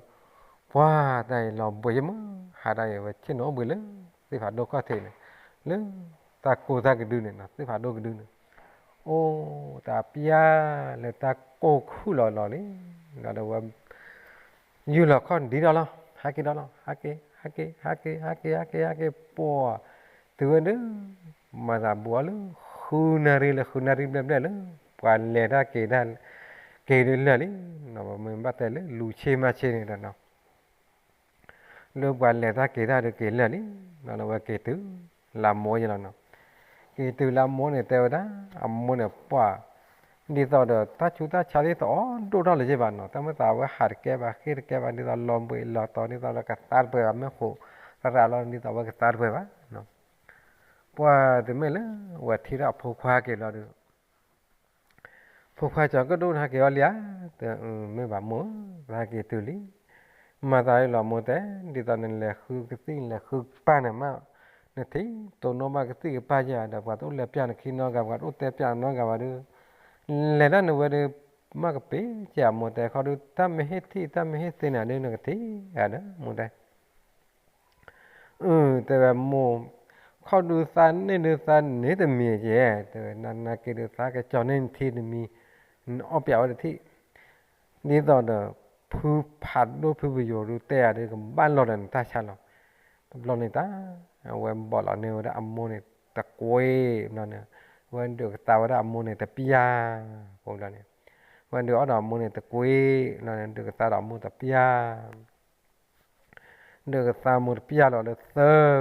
ပှၤတၢ်အံၤလီၤဘှံးယဲမုၢ် ဟးတၢ်အံၤဝဲဆ့ၣ်နီၤအိၣ်ဘှံးလၢ သ့ၣ်ဖးဒိၣ်ခီၣ်ထံးန့ၣ် လၢတၢ်ကိၢ်တၢ်ကဒုန့ၣ်နီၤ သ့ၣ်ဖးဒိၣ်ကဒုန့ၣ် အိၣ်တပျၢ်လၢတၢ်ကိၢ်ခုၣ်လီၤလီၤလံ ဒီးဝဲ ယူၢ်လီၤခီၣ်ဒံးဒီးလီၤ ဟးက့ၤဒီးလီၤ ဟးက့ၤ ဟးက့ၤ ဟးက့ၤ ဟးက့ၤ ဟးက့ၤ ဟးက့ၤ ပှၤ တုၤဝဲဒုး မၤသးဘူးအီၤလၢ ဃုနၣ်ရံၣ်လၢဃုနၣ်ရံၣ်ဘျဲၣ်ဘျဲၣ်လၢ ပှၤလဲၤတၢ်က့ၤတၢ် က့ၤဒုးလၢာ်လံ မ့ၢ်ဘၣ်တဲလၢလူၤဆ့မၤဆ့န့ၣ်ဒီးနီၤ လၢပှၤလဲၤတၢ်က့ၤတၢ်ဒုးက့ၤလၢာ်လံ ဒီးဝဲက့ၤတုၤ လၢအမိၢ်ယဲလီၤနီၤ က့ၤတုၤလၢအမိၢ်န့ၣ် တဲဝဲဒၣ် အမိၢ်န့ၣ် ပှၤ ဒ်သိးဒီးတၢ်ဆူးတၢ်ဆါဒ်သိးအီၤဒိၣ်ထီၣ်လၢၤဘၣ်နီၤ တၢ်မ့ၢ်သးဝဲဟးတကဲဘၣ် ဃ့တကဲဘၣ် ဒ်သိးလီၤဘှံးလီၤတီၤ ဒ်သိးဒီးကသါတပှဲၤဘၣ် မ့ၢ်ဃိးရၤရၤလီၤ ဒ်သိးဝဲကသါတပှဲၤဘၣ် ပှၤတမ့ၢ်လၢ ဝဲထံၣ်ဒၣ်အဖိခွါက့ၤလီၤဒီး ဖိခွါကၠီၤကၢၣ်ဒိၣ် နဟးက့ၤအီၤလံဧါ, တဲ မ့ၢ်ဘၣ်မိၢ်ဧၢ, ပဟဲက့ၤတုၤလံ. မၤသးဒ်လီၤမိၢ်တဲ, ဒ်သိးနလဲၤဃုကသံၣ်လဲၤဃုကပၢ်န့ၣ်မး, နထံၣ်တိၢ်နီၣ်ဘၣ်ကသံၣ်ကပၢ်ယၤဒီး ပှၤတအိၣ်လဲၤပျၢ်နခံနီတဂၤ ပှၤတအိၣ်တဲပျၢ်နနီတဂၤဘၣ်ဒီး, လဲၤဒၣ်နဝဲဒီး မ့ၢ်ကပ့ၤကဲအမိၢ်တဲခီဒုး တၢ်မ့ၢ်ဟ့ၣ်ထံၣ်တၢ်မ့ၢ်ဟ့ၣ်သ့နၤဒီး နကထံၣ်ဧါဒီး မိၢ်တဲ အၢ တဲဝဲမိၢ်, ခီဒုးသးန့ၢ်ဒုးသးန့ၢ်တမံၤကဲ, တဲဝဲနနာ်က့ဒုးသးကကၠီၤန့ၢ်နထံတမံၤ, နအီၣ်ပျးဝဲတထံၣ်, ဒ်သိးဒီး ဖုဖးဒိၣ်ဖုပယိၤဒုးတဲယၤဒုးကဘၣ်လီၤဒီးနတၢ်ဆါလီၤ. တဘျီန့ၣ်တၢ် အဝဲဘီၣ်လီၤန့ၢ်ဝဲဒၣ်အမိၢ်န့ၣ်တကွ့ဘျီန့ၣ်, အဝဲဒုးကသါဝဲဒၣ်အမိၢ်န့ၣ်တပျၢ်, ကိးဘျီန့ၣ်, အဝဲဒုးအီၣ်ဒီးအမိၢ်န့ၣ်တကွ့ဘျီန့ၣ် ဒုးကသါဒီးအမိၢ်တပျၢ် ဒုးကသါမိၢ်တပျၢ်လီၤလၢသၢ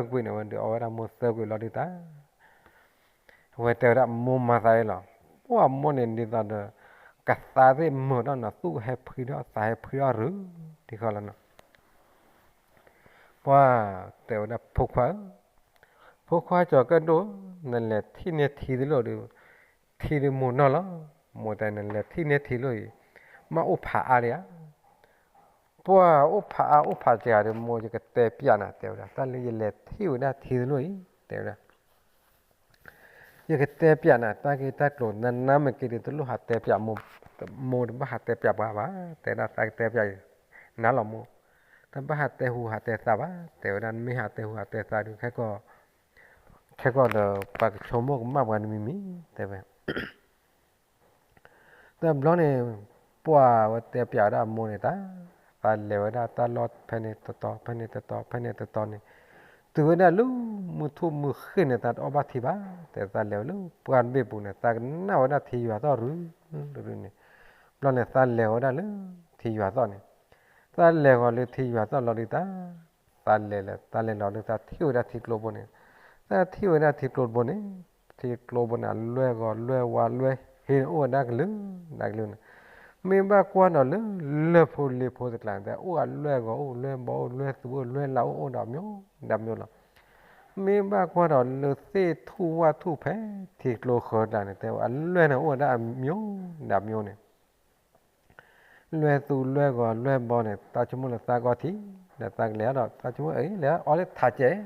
ကွံာ်န့ၣ် ဝဲဒုးအီၣ်ဝဲဒၣ်မိၢ်သၢကွံာ်လီၤဒုးတၢ်, အဝဲတဲဝဲဒၣ်မိၢ်မၤသးအံၤလီၤ. ပှၢ်မိၢ်န့ၣ်ဒ်သိးဒီး ကသါသ့ၣ်မုာ်ထီၣ်နီၤ သူၣ်ဟဲဖှံထီၣ်သးဟဲဖှံထီၣ်ရုး ဒ်ဃီလီၤနီၤ. ပှၢ်တဲဝဲဒၣ်ဖိခွါဧၢ, ဖိခွါကၠီၤကၢၣ်ဒိၣ်ဧၢ, နလဲၤထံၣ်န့ၢ်ထံတလိၣ်ဒီး ထံဒုးမိၢ်နီၢ်လီၤ. မိၢ်တဲနလဲၤထံၣ်န့ၢ်ထံလိၣ်အံၤ မ့ၢ်အိၣ်ဖးအါလံဧါ. ပှၢ်အိၣ်ဖးအါအိၣ်ဖးစှၤဒီး မိၢ်ယကတဲပျးနၤ တဲဝဲဒၣ်, တၢ်လၢယလဲၤထံၣ်ဝဲဒၣ်ထံတလိၣ်အံၤ တဲဝဲဒၣ်, ယကတဲပျးနၤ တၢ်ဂ့ၢ်တၢ်ကျိၤ နနါမ့ၢ်က့ၤဒီးတလိၣ်ဟးတဲပျးမိၢ်, မိၢ်တဘၣ်ဟးတဲပျးပှၤဘၣ်, တဲဒၣ်သးကတဲပျးအံၤ နၤလီၤမိၢ်, တဘၣ်ဟးတဲဟူးဟးတဲသးဘၣ်, တဲဝဲဒၣ် နမ့ၢ်ဟးတဲဟူးဟးတဲသးဒီး ခဲကီၢ်ဒီး ပှၤကဆိကမိၣ်ကမၣ်ပှၤတမံၤမံၤ တဲဝဲ တဘျီန့ၣ် ပှၢ်ဝဲတဲပၠးဝဲဒၣ်အမိၢ်န့ၣ်တၢ်, သးလဲၤဝဲဒၣ်တၢ်လီၢ်ဖဲန့ၣ်တတီၤ ဖဲန့ၣ်တတီၤ ဖဲန့ၣ်တတီၤန့ၣ်, တုၤဝဲဒၣ်လၢမုၢ်ထူၣ်မုၢ်ဃ့ၢ်န့ၣ် သးတအီၣ်ဘၣ်ထံဘၣ်, တဲသးလဲၤဝဲလၢပှၢ်တဘ့ၣ်ပူၤန့ၣ် သးကနၣ်ဝဲဒၣ်ထံယွၤသီၣ်ရုရုန့ၣ်, ဘျီန့ၣ်သးလဲၤဝဲဒၣ်လၢထံယွၤသီၣ်န့ၣ်, သးလဲၤဃီၤလၢထံယွၤသီၣ်လီၤဒုးတၢ် သးလဲၤလၢ သးလဲၤလီၤဒုး သးထံၣ်ဝဲဒၣ်ထံကျိဘိန့ၣ်, သးထံၣ်ဝဲဒၣ်ထံကျိဘိန့ၣ်, ထံကျိဘိန့ၣ် အလွဲၢ်ဂီၤလွဲၢ်ဝါလွဲၢ်ဟ့န့ၣ် အိၣ်ဝဲဒၣ်ကလုာ်ဒၣ်ကလုာ်န့ၣ်, မ့ၢ်ဘၣ်ကွၢ်ဒီးလၢ လၢၢ်ဖိလ့ၢ်ဖိတကျါန့ၣ် တဲအိၣ်အလွဲၢ်ဂီၤအိၣ်လွဲၢ်ဘီအိၣ်လွဲၢ်သူအိၣ်လွဲၢ်လးအိၣ်အိၣ်ဒီးအမျိုးဒီးမျိုးလီၤ. မ့ၢ်ဘၣ်ကွၢ်ဒီးလၢသ့ၣ်ထူၣ်ဝၣ်ထူၣ်ဖဲ ထံကျိဃၢၤတကျါန့ၣ် တဲအလွဲၢ်န့ၣ်အိၣ်ဝဲဒၣ်အမျိုးဒီးမျိုးန့ၣ် လွဲၢ်သူလွဲၢ်ဂီၤလွဲၢ်ဘီန့ၣ် သးဆိကမိၣ်လၢသးကီထံ, ဒီးသးကလဲၤဒီး သးဆိကမိၣ်အလဲၤအီလၢထးကဲး,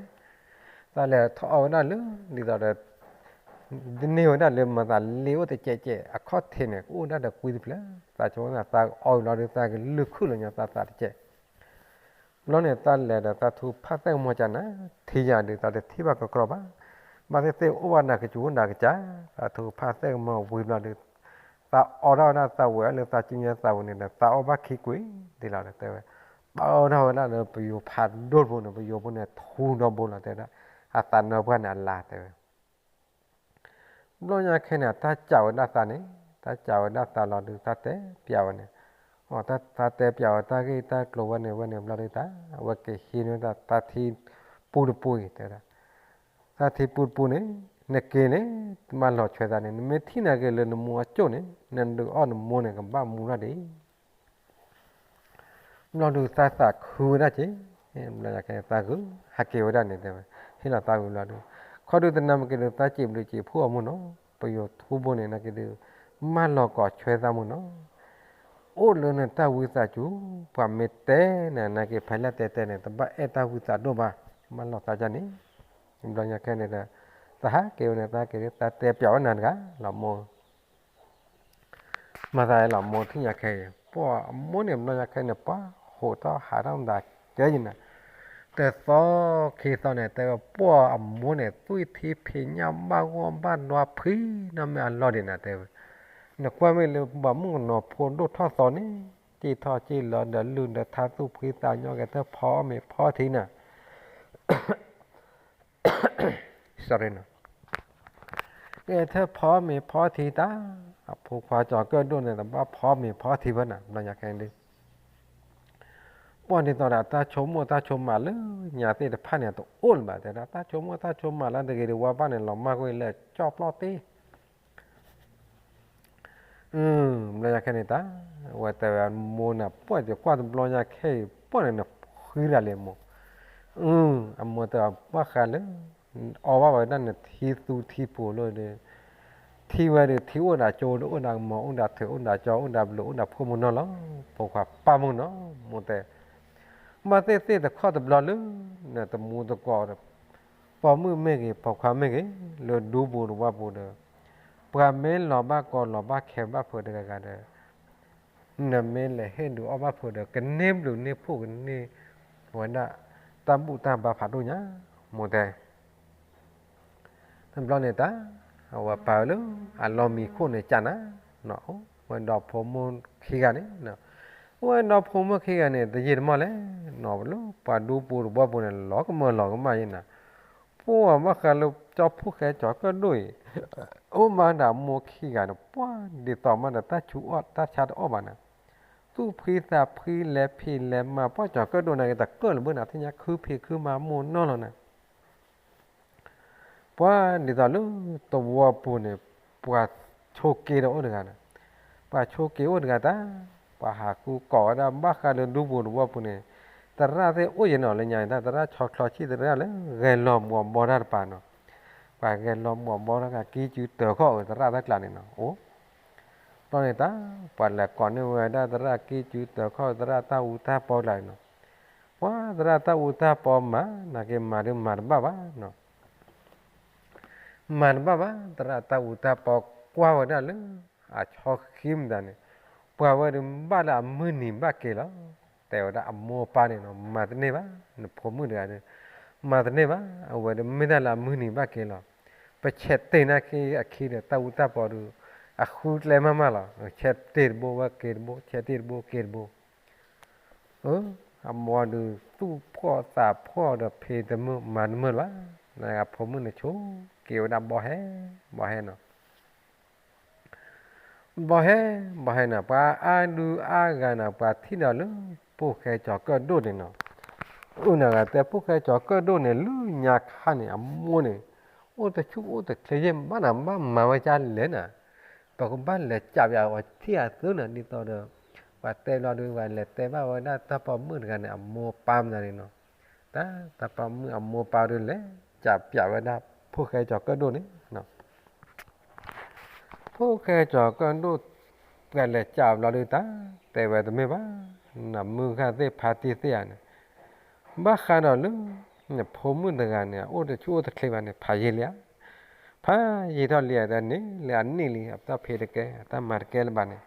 သးလဲၤထီၣ်အီဝဲဒၣ်လၢ ဒ်သိးဒီး တန့ၢ်ဝဲဒၣ်လၢမၤသးလ့အိၣ်တကဲးကဲး အခီၣ်ထံးန့ၣ် ကအိၣ်ဒၣ်ဒီးကွံတဖျၢၣ်, သးဆိကမိၣ်သးအီလီၤဒီး သးကလုၢ်ခုၣ်လီၤညီသးသးတကဲး ဘျီန့ၣ် သးလဲၤဒီးသးထူဖးသဲကမီၤကနၤ, ထံယၤဒုးသးတထံၣ်ဘၣ်ကကြီဘၣ်, ဘၣ်သ့ၣ်သ့ၣ်အိၣ်ဘၣ်နၤကစူၤနၤကစၢ်, သးထူဖးသဲကမီၤဝံၤဘျီဒီး သးအီထီၣ်ဝဲဒၣ်သးဝံၤလၢသးကညီသးဝံၤန့ၣ်ဒီး သးအီၣ်ဘၣ်ခံကွံာ်ဒ်လီၤဒီးတဲဝဲ, ပအီထီၣ်ဝဲဒၣ်လၢပယိၤဖးဒိၣ်တဘိန့ၣ် ပယိၤဖိန့ၣ်ထူဒီဘိလီၤတဲဝဲဒၣ်, အသးနၢပှၢ်န့ၣ်အလါတဲဝဲ ဘျီညါခဲန့ၣ် တၢ်စံးဝဲဒၣ်သးန့ၣ်, တၢ်စံးဝဲဒၣ်သးလီၤဒုး တၢ်တဲပျးဝဲန့ၣ်, အတၢ်တဲပျးဝဲတၢ်ဂ့ၢ်တၢ်ကျိၤဝဲန့ၣ်ဝဲန့ၣ်ဘျီဒုးတၢ်, အဝဲကဟံးန့ၢ်ဝဲဒၣ်တၢ်ထံပူတပူအံၤတဲဝဲဒၣ်, တၢ်ထံပူတပူန့ၣ်, နက့ၤန့ၣ်, မၢလီၤဆွဲသးန့ၣ် နမ့ၢ်ထံၣ်နာ်က့ၤလၢနမိၢ်အကၠိၣ်န့ၣ် နဒုးအီၣ်နမိၢ်န့ၣ် ကဘၣ်မူထီၣ်ဒံး ဘျီဒုးသးသးခုဝဲဒၣ်က့ၤ, ဘျီညါခဲန့ၣ် သးဂုာ်ဟးက့ၤဝဲဒၣ်န့ၣ်တဲဝဲ, ဟ့ၣ်လီၤသးဝံၤဘျီဒုး, ခီဒုးတနၢ်မ့ၢ်က့ၤဒုး သးစံးဘျုးစံးဖှိၣ်အမိၢ်နီၤ, ပယိၤထူဘိန့ၣ် နာ်က့ၤဒုး, မၢလီၤကိးဆွဲသးမိၢ်နီၤ, အိၣ်လၢနတၢ်ဝံသးစူၤ, ပှၤမ့ၢ်တဲနၤ နာ်က့ၤဖဲလဲၣ်တဲတဲန့ၣ် တဘၣ်အဲၣ်တၢ်ဝံသးဒိၣ်ဘၣ်, မၢလီၤသးဒ်န့ၣ်, ဘျီညါခဲန့ၣ်ဒီး, သးဟးက့ၤဝဲန့ၣ် သးက့ၤဒုး သးတဲပျးဝဲနၤတဂၤ, လီၤမိၢ် မၤသးလီၤမိၢ်ထံၣ်ညါခဲအံၤ ပှၢ်အမိၢ်န့ၣ် ဘျီညါခဲန့ၣ် ပှၢ်ဟးထီၣ်မတၤကဲယနၤ, တသီခံသီန့ၣ် တဲဝဲပှၢ်အမိၢ်န့ၣ် သွံၣ်ထံဖံးညၣ်ဘၣ်ဂီၢ်ဘၣ်ဒွါဖှံနီၢ်မ့ၢ်အလီၢ်ဒံးနၤတဲဝဲ, နကွၢ်မ့ၢ်လၢပှၤမုၣ်ကနီၤဖိဒိၣ်ထီၣ်သီန့ၣ်, စံၣ်ထီၣ်စံၣ်လီၤဒီးလုၢ်ဒီးထါသူၣ်ဖှံသးညီက့ၤ ထၢၣ်ဖီအီၣ်မ့ၤဖီထံနၤ sorry နီၤ, ကဲထၢၣ်ဖီမ့ၤဖီထံတၢ်, အဖိခွါကၠီၤကၢၣ်ဒိၣ်န့ၣ် တဘၣ်ဖီမ့ၤဖီထံဘၣ်နၤ ဘျီညါခဲန့ၣ်ဒုး, ပှၢ်ဒ်သိးဒီးတၢ်ဆိကမိၣ်တၢ်ဆိကမးလၢညါသ့ၣ်တဖၣ်န့ၣ် တအိၣ်လၢၤဘၣ်တဲဒၣ် တၢ်ဆိကမိၣ်တၢ်ဆိကမးလၢတဂ့ၤဒံးဝါဘၣ်န့ၣ် လီၤမၢ်ကွံာ်လၢကၠီၣ်ပျီၣ်တ့ ဘျီညါခဲန့ၣ်တၢ်, အဝဲတဲဝဲအမိၢ်န့ၣ် ပှၢ်ယကွၢ်တဘျီညါခဲအံၤ ပှၢ်န့ၣ်နဃုဒၣ်လံအမိၢ်, အမိၢ်တဲအီၤဘၣ်ဃးလၢ အီၣ်ဘၣ်ဝဲဒၣ်နထံသူထံပူၤလီၤဒီး, ထံဝဲဒီးထံအိၣ်ဒၣ်ကၠိဒီးအိၣ်ဒၣ်ကမီၤအိၣ်ဒၣ်ထုးအိၣ်ဒၣ်ကၠီအိၣ်ဒၣ်ဘျုးအိၣ်ဒၣ်ဖှိၣ်မိၢ်နီၢ်လီၤ, ဖိခွါပၢ်မိၢ်နီၢ်, မိၢ်တဲ ဘၣ်သ့ၣ်သ့ၣ်တခီတဘျီလၢ နတမူသကိးဒီး ပိာ်မုၣ်မ့ၢ်ဂ့ၤ ပိာ်ခွါမ့ၢ်ဂ့ၤ လၢဒူပူၤတဝၢ်ပူၤဒီး ပှၤမ့ၢ်လီၤဘၣ်ကီလီၤဘၣ်ခဲဘၣ်ဖုးတဂၤဂၤဒီး နမ့ၢ်လဲၤဟ့ၣ်ဒုးအီၣ်ဘၣ်ဖုးဒီး ကန့ၢ်ဘျုးန့ၢ်ဖှိၣ်ကန့ၢ်ဝဲဒၣ် တၢ်ဘူၣ်တၢ်ဘါဖးဒိၣ်ညါ မိၢ်တဲ တဘျီန့ၣ်တၢ် အဝဲပာ်ဝဲလၢ အလီၢ်မံခိၣ်န့ၣ်ကနၤ, ဝဲဒီဖိမိၢ်ခံဂၤန့ၣ်, ဝဲဒီဖိမိၢ်ခံဂၤန့ၣ် တယံာ်တမီၢ်လဲၣ်, လၢပှၤဒူပူၤတဝၢ်ပူၤန့ၣ် လီၤကမၢလီၤကမၣ်ယဲနၤ, ပှၢ်ဘၣ်ဃးလၢကၠီဖှိၣ်ဃဲကၠီကၢၣ်ဒိၣ်အံၤ အိၣ်မးဒီးအမိၢ်ခံဂၤန့ၣ် ပှၢ်ဒ်သိးမးဒီးတၢ်ဆူးအီၣ်တၢ်ဆါတအိၣ်ဘၣ်နၤ, သူၣ်ဖှံသးဖှံလဲၤဖံးလဲၤမၤ ပှၢ်ကၠီကၢၣ်ဒိၣ်န့ၣ်က့ၤ တကၢၣ်လၢၤဘၣ်နၤ ထံၣ်ညါခုဖံးခုမၤမိၢ်နီၢ်လီၤနၤ ပှၢ်ဒ်သိးလၢတဝၢ်ပူၤန့ၣ် ပှၤဆိးက့ဒီးအိၣ်တဂၤန့ၣ်, ပှၤဆိးက့အိၣ်တဂၤတၢ်, ပှၤဟးဃုကိးဝဲဒၣ်ဘၣ်ဃးလၢဒူပူၤတဝၢ်ပူၤန့ၣ်, သရၣ်သ့ၣ်အိၣ်ယဲနီၤ လၢညါန့ၣ် တၢ်သရၣ်ဆီချီဆံၣ်သရၣ်လၢ ဂဲၤလီၤမူးအဘီတၢ်တပၤနီၤ, ပှၤဂဲၤလီၤမူးအဘီတၢ်ကကံစုတၢၤခီၣ်အသရၣ်တၢ်ကျးန့ၣ်နီၤ, အိၣ် ဘျီန့ၣ်တၢ် ပှၤလဲၤကိးန့ၢ်ဝဲဒၣ်သရၣ်ကံစုတၢၤခီၣ်သရၣ်တၢ်အူတၢ်ပီကျါန့ၣ်နီၤ, ပှၢ်သရၣ်တၢ်အူတၢ်ပီမၤ နာ်က့ၤမၤဒုးမၤတဘၣ်ဘၣ်နီၤ မၤတဘၣ်ဘၣ် သရၣ်တၢ်အူတၢ်ပီကွၢ်ဝဲဒၣ်လၢ အဆီခံမတၤန့ၣ်, ပှၤဝဲဒၣ်ဘၣ်လၢအမုၢ်နံၤဘၣ်က့ၤလီၤ, တဲဝဲဒၣ်အမိၢ်အပၢ်န့ၣ်နီၤ မၤတန့ၢ်ဘၣ် နဖိမုၣ်တဂၤဒီး, မၤတန့ၢ်ဘၣ် အဝဲဒၣ်မ့ၢ်တၢ်လၢအမုၢ်နံၤဘၣ်က့ၤလီၤ, ပဆဲးတ့ၢ်နာ်က့ၤအခံဒီး တၢ်အူတၢ်ပီဒီး အဃုကျဲမးမးလီၤ. ဆဲးတ့ၢ်တဘိဝဲက့ၤတဘိ, ဆဲးတ့ၢ်တဘိက့ၤတဘိ. အမိၢ်ဒုး သူၣ်ဖှီၣ်သးဖှီၣ်ဒီးဖံးတမုာ်မၤတမုာ်လၢၤဘၣ်. နဂၤဖိမုၣ်န့ၣ်ဆိက့ၤဝဲဒၣ်ဘီဟဲ, ဘီဟဲနီၤ. ဘီဟဲ, ဘီဟဲန့ၣ် ပှၤအါဒုအါဂၤန့ၣ် ပှၤထံၣ်ဒီးလၢ ဖိၣ်ဃဲကၠီၤကၢၣ်ဒိၣ်န့ၣ်နီၤ. အုၣ်နဂၤတဲ ဖိၣ်ဃဲကၠီၤကၢၣ်ဒိၣ်န့ၣ် လၢညါခါန့ၣ် အမိၢ်န့ၣ် အိၣ်တဆူၣ်အိၣ်တချ့ယဲၢ် ဘၣ်နၤဘၣ်မၤဝဲဒ်လဲၣ်နၤ. ပကဘၣ်လဲၤကးပၠးအီၤထံၣ်အသိးန့ၣ် ဒ်သိးဒီး ပှၤတဲဘျီဒုး ပှၤလဲၤတဲဘၣ်ဝဲဒၣ်တၢ်ပိာ်မုၣ်တဂၤန့ၣ် အမိၢ်ပၢ်မနုၤန့ၣ်နီၤ. တၢ် တၢ်ပိာ်မုၣ်အမိၢ်ပၢ်ဒုးလဲၤကးပၠးဝဲဒၣ် ဖိၣ်ဃဲကၠီၤကၢၣ်ဒိၣ်န့ၣ် ဖိၣ်ဃဲကၠီၤကၢၣ်ဒိၣ် ပှၤလဲၤကးအီၤဘျီဒုး တၢ်တဲဝဲတမ့ၢ်ဘၣ်, နမုၢ်ဂၢ်သ့ၣ်ဖါတံၢ်သ့ၣ်ဧါန့ၣ်, ဘၣ်ဃးဒီးလၢ နဖိမုၣ်တဂၤန့ၣ် အအိၣ်တဆူၣ်အိၣ်တချ့ဘၣ်န့ၣ် ဖးယံာ်လံဧါ, ဖးယံာ်ထီၣ်လံဧါ တၢ်န့ၣ်လံအတၢ်ဖံးတကဲ အတၢ်မၤတကဲလၢၤဘၣ်န့ၣ်,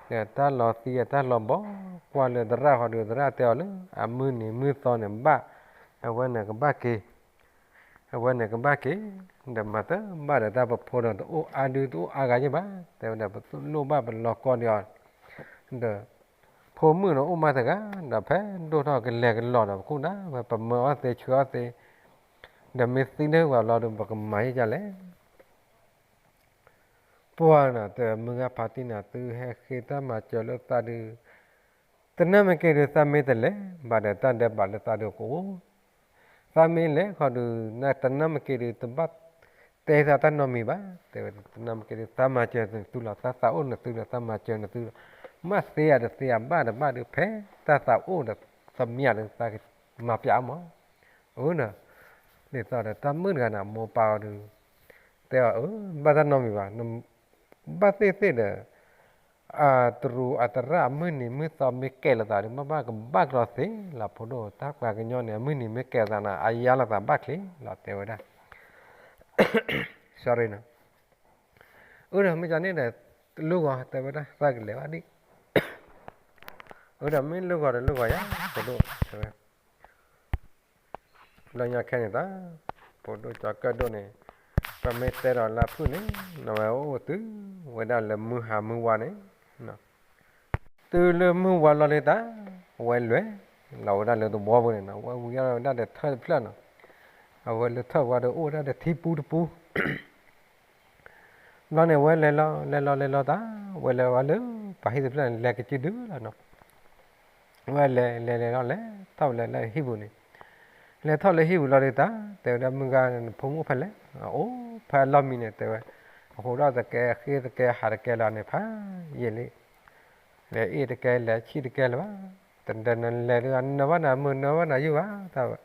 ဒီးတၢ်လီၤသံအတၢ်လီၤဘီ ကွၢ်လၢသရၣ်ဃီဒီး သရၣ်တဲအီၤလၢ အမုၢ်နံၤမုၢ်သီန့ၣ်ဘၣ်, အဝဲန့ၣ်ကဘၣ်က့ၤ အဝဲန့ၣ်ကဘၣ်က့ၤ, ဒီးမၤတဘၣ်ဒီးတၢ်ပဖိဒီး တအိၣ်အါဒုတအိၣ်အါဂၤယဲၢ်ဘၣ်, တဲဝဲဒၣ် ပလိၣ်ဘၣ်ပလီၤကီဒံးအီၤ, ဒီး ဖိမုၣ်န့ၣ်အိၣ်မးတဂၤ, ဒီးဖဲဒိၣ်ထီၣ်ကလဲၤကလီၤဒီး ပခိၣ်ဒၣ်ဝဲ ပမၢအီၣ်သ့ဆှၢအီၣ်သ့, ဒီးမ့ၢ်သံန့ၢ်ဝဲလီၤဒီး ပကမၤယဲၢ်ဒ်လဲၣ်. ပှၤန့ၣ် တဲမုၢ်ဂၢ်ဖါတံၢ်န့ၣ် သုဟဲဃ့တၢ်မၤစၢၤလၢသးဒုး, တနၢ်မ့ၢ်က့ၤဒုး သးမ့ၢ်တလဲၤဘၣ်ဒီး တၢ်ဒဲးဘးလၢသးဒုးကအိၣ်, သးမ့ၢ်လဲၤခီဒုး တနၢ်မ့ၢ်က့ၤဒုး တဘၣ်တဲသးတၢ်နီတမံၤဘၣ်, တဲဝဲ တနၢ်မ့ၢ်က့ၤဒုး သးမၤစၢၤနသုလီၤ, သးသးအိၣ်နသုလီၤ, သးမၤစၢၤနသုလီၤ, မ့ၢ်သ့ဧါတသ့ဧါ ဘၣ်တဘၣ်ဒုး ဖဲတၢ်သးအိၣ်ဒီး သးမံဒီး သးကမၤပျးအီၤမး, အၢ ဒ်သိးဒီးတၢ်မုၣ်တဂၤန့ၣ် အမိၢ်ပၢ်အီၤဒုး တဲအီၤ အၢ ဘၣ်တၢ်နီတမံၤဘၣ်, ဘၣ်သ့ၣ်သ့ၣ်ဒီး အတရူးအသရၣ်အမုၢ်နံၤမုၢ်သီမ့ၢ်ကဲလိာ်သးဒီး ဘၣ်ဘၣ်ကဘၣ်ကလီသ့လီၤ ဖိဒိၣ်, တၢ်ပှၤကညီန့ၣ် အမုၢ်နံၤမ့ၢ်ကဲလိာ်သးန့ၣ် အယါလိာ်သးဘၣ်ချ့လီၤ တဲဝဲဒၣ် sorry နီၤ, အၢ ဒီးမ့ၢ်ကန့ၣ်ဒီး တလိၣ်ဂီၤ တဲဝဲဒၣ် သးကလဲၤဘၣ်ဒံး, အၢ ဒီးမ့ၢ်လိၣ်ဂီၤဒီးလိၣ်ဂီၤယၤ ဖိဒိၣ် တဲဝဲ လၢညါခဲန့ၣ်သး ဖိဒိၣ်ကၠီၤကၢၣ်ဒိၣ်န့ၣ် ပမ့ၢ်တဲဒီးလၢဖုၣ်န့ၣ် နဝဲအိၣ်တုၤဝဲဒၣ်လၢမုၢ်ဟါမုၢ်ဝါန့ၣ်, တုၤလၢမုၢ်ဝါလီၤလံသး အဝဲလဲၤလီၤဝဲဒၣ်လၢသဝီပူၤန့ၣ်နီၤ, အဝဲဝံၤဒၣ်ဝဲဒၣ်ဒီးထၢၣ်တဖျၢၣ်နီၤ, အဝဲလၢထၢၣ်ဝဲဒီးအိၣ်ဝဲဒၣ်ဒီးထံပူတပူ ဘျီန့ၣ် အဝဲလဲၤလီၤ လဲၤလီၤလဲၤလီၤသး, အဝဲလဲၤဝဲလၢပှၤဟံၣ်တဖျၢၣ်န့ၣ် လဲၤကစုဒုလီၤနီၤ, အဝဲလဲၤလဲၤလဲၤလီၤ လဲၤထီၣ်လဲၤလၢဟံၣ်ပူၤန့ၣ်, လဲၤထီၣ်လၢဟံၣ်ပူၤလီၤဒီးသး တဲဝဲဒၣ် မုၢ်ဂၤ နဖိမုၣ်အိၣ်ဖဲလဲၣ်, အိၣ်ဖဲအလီၢ်မံန့ၣ် တဲဝဲ, အဃိဒီးတကဲ ဃ့တကဲ ဟးတကဲလၢၤန့ၣ် ဖးယံာ်လံ လဲၤအ့ၣ်တကဲ လဲၤဆံၣ်တကဲလၢၤဘၣ်, တဒၢနလဲၤဒုး အနၢဘၣ်နၤမုာ် နၢဘၣ်နၤယုၢ်ဘၣ်,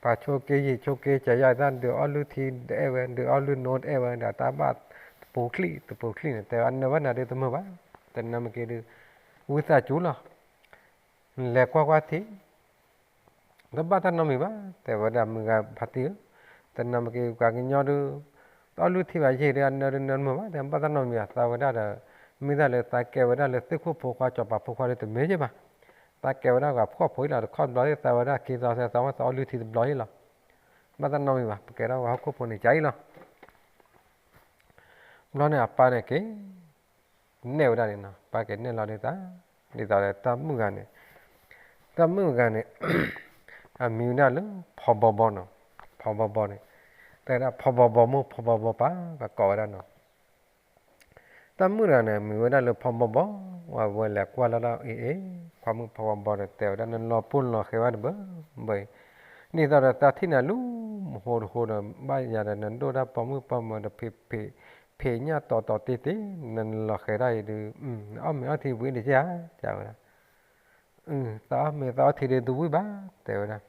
ပှၤဆိးက့ယံာ်ဆိးက့စဲးယါ တၢ်ဒုးအီၣ်လုၢ်ထံတအဲၣ်ဝဲ ဒုးအီၣ်လုၢ်နိတအဲၣ်ဝဲဒီး တၢ်ဘၣ်တပူၤချံၣ်တပူၤချံၣ်န့ၣ် တဲဝဲ အနၢဘၣ်နၤဒုးတမုာ်ဘၣ်, တနၢမ့ၢ်က့ၤဒုး ဝံသးစူၤလီၤ လဲၤကွၢ်ကွၢ်ထံ တဘၣ်တၢ်နီတမံၤဘၣ်, တဲဝဲဒၣ် မုၢ်ဂၤဖါတံၢ်ဧၢ, တနၢမ့ၢ်က့ၤ ပှၤကညီဒုး တအီၣ်လုၢ်ထံဘၣ်ယံာ်ဒီး အနၢဒုးနၢတမုာ်ဘၣ်, တဲဘၣ်တၢ်နီတမံၤဘၣ်, သးဝဲဒၣ်ဒီး မ့ၢ်တၢ်လၢသးကဲဝဲဒၣ်လၢသ့ၣ်ခိၣ်ဖိခွါ စီၤပၤဖိခွါဒုးတမ့ၢ်ယ့ၢ်ဘၣ်, သးကဲဝဲဒၣ်ပှၤဖှီၣ်ဖိအံၤလီၤ, တခီဘျီသးဝဲဒၣ်က့ၤသီသးဝဲသးအီၣ်လုၢ်ထံတဘျီအံၤလီၤ, ဘၣ်တၢ်နီတမံၤဘၣ်, ပကဲထီၣ်ပှၤဟီၣ်ခိၣ်ဖိန့ၣ် ကအံၤလီၤ. ဘျီန့ၣ် အပၢ်န့ၣ်က့ၤ နဲၣ်ဝဲဒၣ်န့ၣ်နီၤ, ပၢ်က့ၤနဲၣ်လီၤဒုးသး, ဒ်သိးဒီးတၢ်မုၣ်ဂၤန့ၣ်, တၢ်မုၣ်ဂၤန့ၣ် အမံၤဝဲဒၣ်လၢ ဖီဘီဘီနီၤ, ဖီဘီဘီန့ၣ်, တဲဝဲဒၣ် ဖီဘီဘီမိၢ် ဖီဘီဘီပၢ် ပကိးဝဲဒၣ်နီၤ, တၢ်မုၣ်တဂၤန့ၣ် မံၤဝဲဒၣ်လၢဖီဘီဘီ, ဝဲလဲၤကွၢ်လီၤဒီး အ့ၣ်အ့ၣ် ခွါမုၣ်ဖီဘီဘီဒီး တဲဝဲဒၣ် နလီၤပှီၢ်လီၤဃဲဝဲတဘၢဘၢအံၤ, ဒ်သိးဒီးသးထံၣ်နၤလၢမဟိတဟိဒီး ဘၣ်ယၤဒီး နဒိၣ်တၢ်ပိာ်မုၣ်ပိာ်မၢၤဒီး ဖံးဖံးညၣ်တီတီတ့တ့, နလီၤဃဲဒၣ်အံၤဒုး နအီၣ်မ့ၤအီထံဝံၤန့ၣ်က့ဧါ, တဲဝဲဒၣ် သးအီၣ်မ့ၤသးအီထံဒုးတဝံၣ်ဘၣ်, တဲဝဲဒၣ်,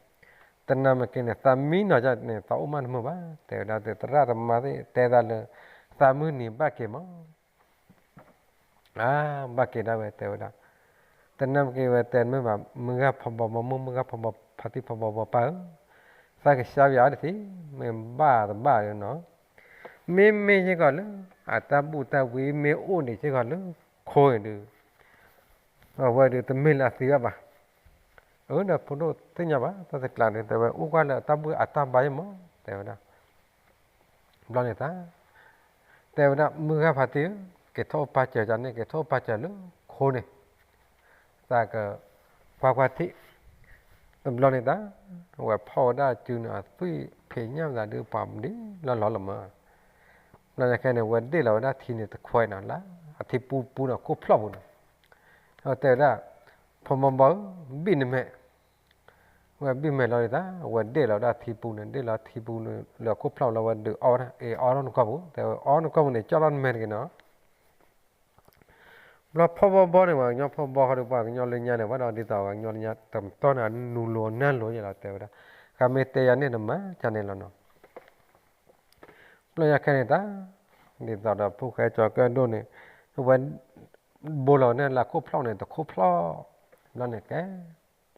တနၢ်မ့ၢ်က့ၤန့ၣ် သးမံနီၤန့ၣ် သးအိၣ်မးတမုာ်ဘၣ်, တဲဝဲဒၣ် သရၣ်သမါသ့ၣ်တဲသးလၢ သးမုၢ်နံၤဘၣ်က့ၤမး အါ ဘၣ်က့ၤဒၣ်ဝဲ တဲဝဲဒၣ်, တနၢ်မ့ၢ်က့ၤဝဲတဲမ့ၢ်ဘၣ် မုၢ်ဂၢ်ဖီဘီဘီမိၢ် မုၢ်ဂၢ်ဖီဘီဖါတံၢ်ဖီဘီဘီပၢ်ဧၢ, သးကစၢ်ယွၤတသ့ မ့ၢ်ဘၣ်တဘၣ်နီၤ, မ့မ့ၢ်စ့ၢ်ကီးလၢ အတၢ်ဘူၣ်တၢ်ဝံမ့ၢ်အိၣ်ဒံးစ့ၢ်ကီးလၢခိၣ်န့ၣ်ဒုး အဝဲဒုးတမ့ၢ်လၢအသံဘၣ်ဘၣ်, အၢ ဒီးဖိဒိၣ်သ့ၣ်ညါဘၣ် တၢ်တကျးန့ၣ် တဲဝဲအိၣ်ကွၢ်လၢအတၢ်ဘူၣ်အတၢ်ဘါယဲၢ်မး တဲဝဲဒၣ် ဘျီန့ၣ်သး တဲဝဲဒၣ် မုၢ်ဂၢ်ဖါတံၢ်ဧၢ, က့ၤထီၣ်အိၣ်ပာ်စၢၤကန့ၣ် က့ၤထီၣ်အိၣ်ပာ်စၢၤလၢခိန့ၣ် သးကကွၢ်ကွၢ်ထံၣ်, တဘျီန့ၣ်တၢ် ဝဲဖီၣ်ဝဲဒၣ်စုန့ၣ်အသွံၣ်ဖံးညၣ်သးဒုးပှၤမနုၤလီၤလီၤမး, ဘျီညါခဲန့ၣ် ဝဲဒ့ၣ်လီၤဝဲဒၣ်ထံန့ၣ်တခွဲးနီၤ လၢအထံပူပူနီၤ ခိၣ်ဖျီၣ်ပူၤနီၤ, တဲဝဲဒၣ် ဖီဘီဘီဧၢ ဘံၣ်နမဲာ် ဝဲဘံၣ်မဲာ်လီၤဒုးတၢ် ဝဲဒ့ၣ်လီၤဝဲဒၣ်ထံပူၤန့ၣ် ဒ့ၣ်လီၤထံပူၤန့ၣ် လၢခိၣ်ဖျီၣ်လီၤဝဲဒုးအီဝဲဒၣ် အ့ၣ် အီထီၣ်နကီၢ်ပူၤ တဲဝဲအီထီၣ်နကီၢ်ပူၤန့ၣ် ကၠီၣ်ထီၣ်နမဲာ်တဂ့ၤနီၤ, ဘျီဖီဘီဘီန့ၣ် ပှၤကညီဖီဘီဃီဒီး ပှၤကညီလၢညါန့ၣ် ဘၣ်ဒီးဒ်သိးပှၤကညီလၢညါ တမတီၢ်န့ၣ် နူလိၤနၢ်လိၤယဲလီၤ တဲဝဲဒၣ်, ဃမ့ၢ်တဲယၤန့ၣ်နမၤကန့ၣ်လီၤနီၤ, ဘျီညါခဲန့ၣ်တၢ် ဒ်သိးဒီးဖိၣ်ဃဲကၠီၤကၢၣ်ဒိၣ်န့ၣ် ဝဲ ဘိလီၤန့ၣ်လၢခိၣ်ဖျီၣ်န့ၣ် တခိၣ်ဖျီၣ်, ဘျီန့ၣ်ကဲ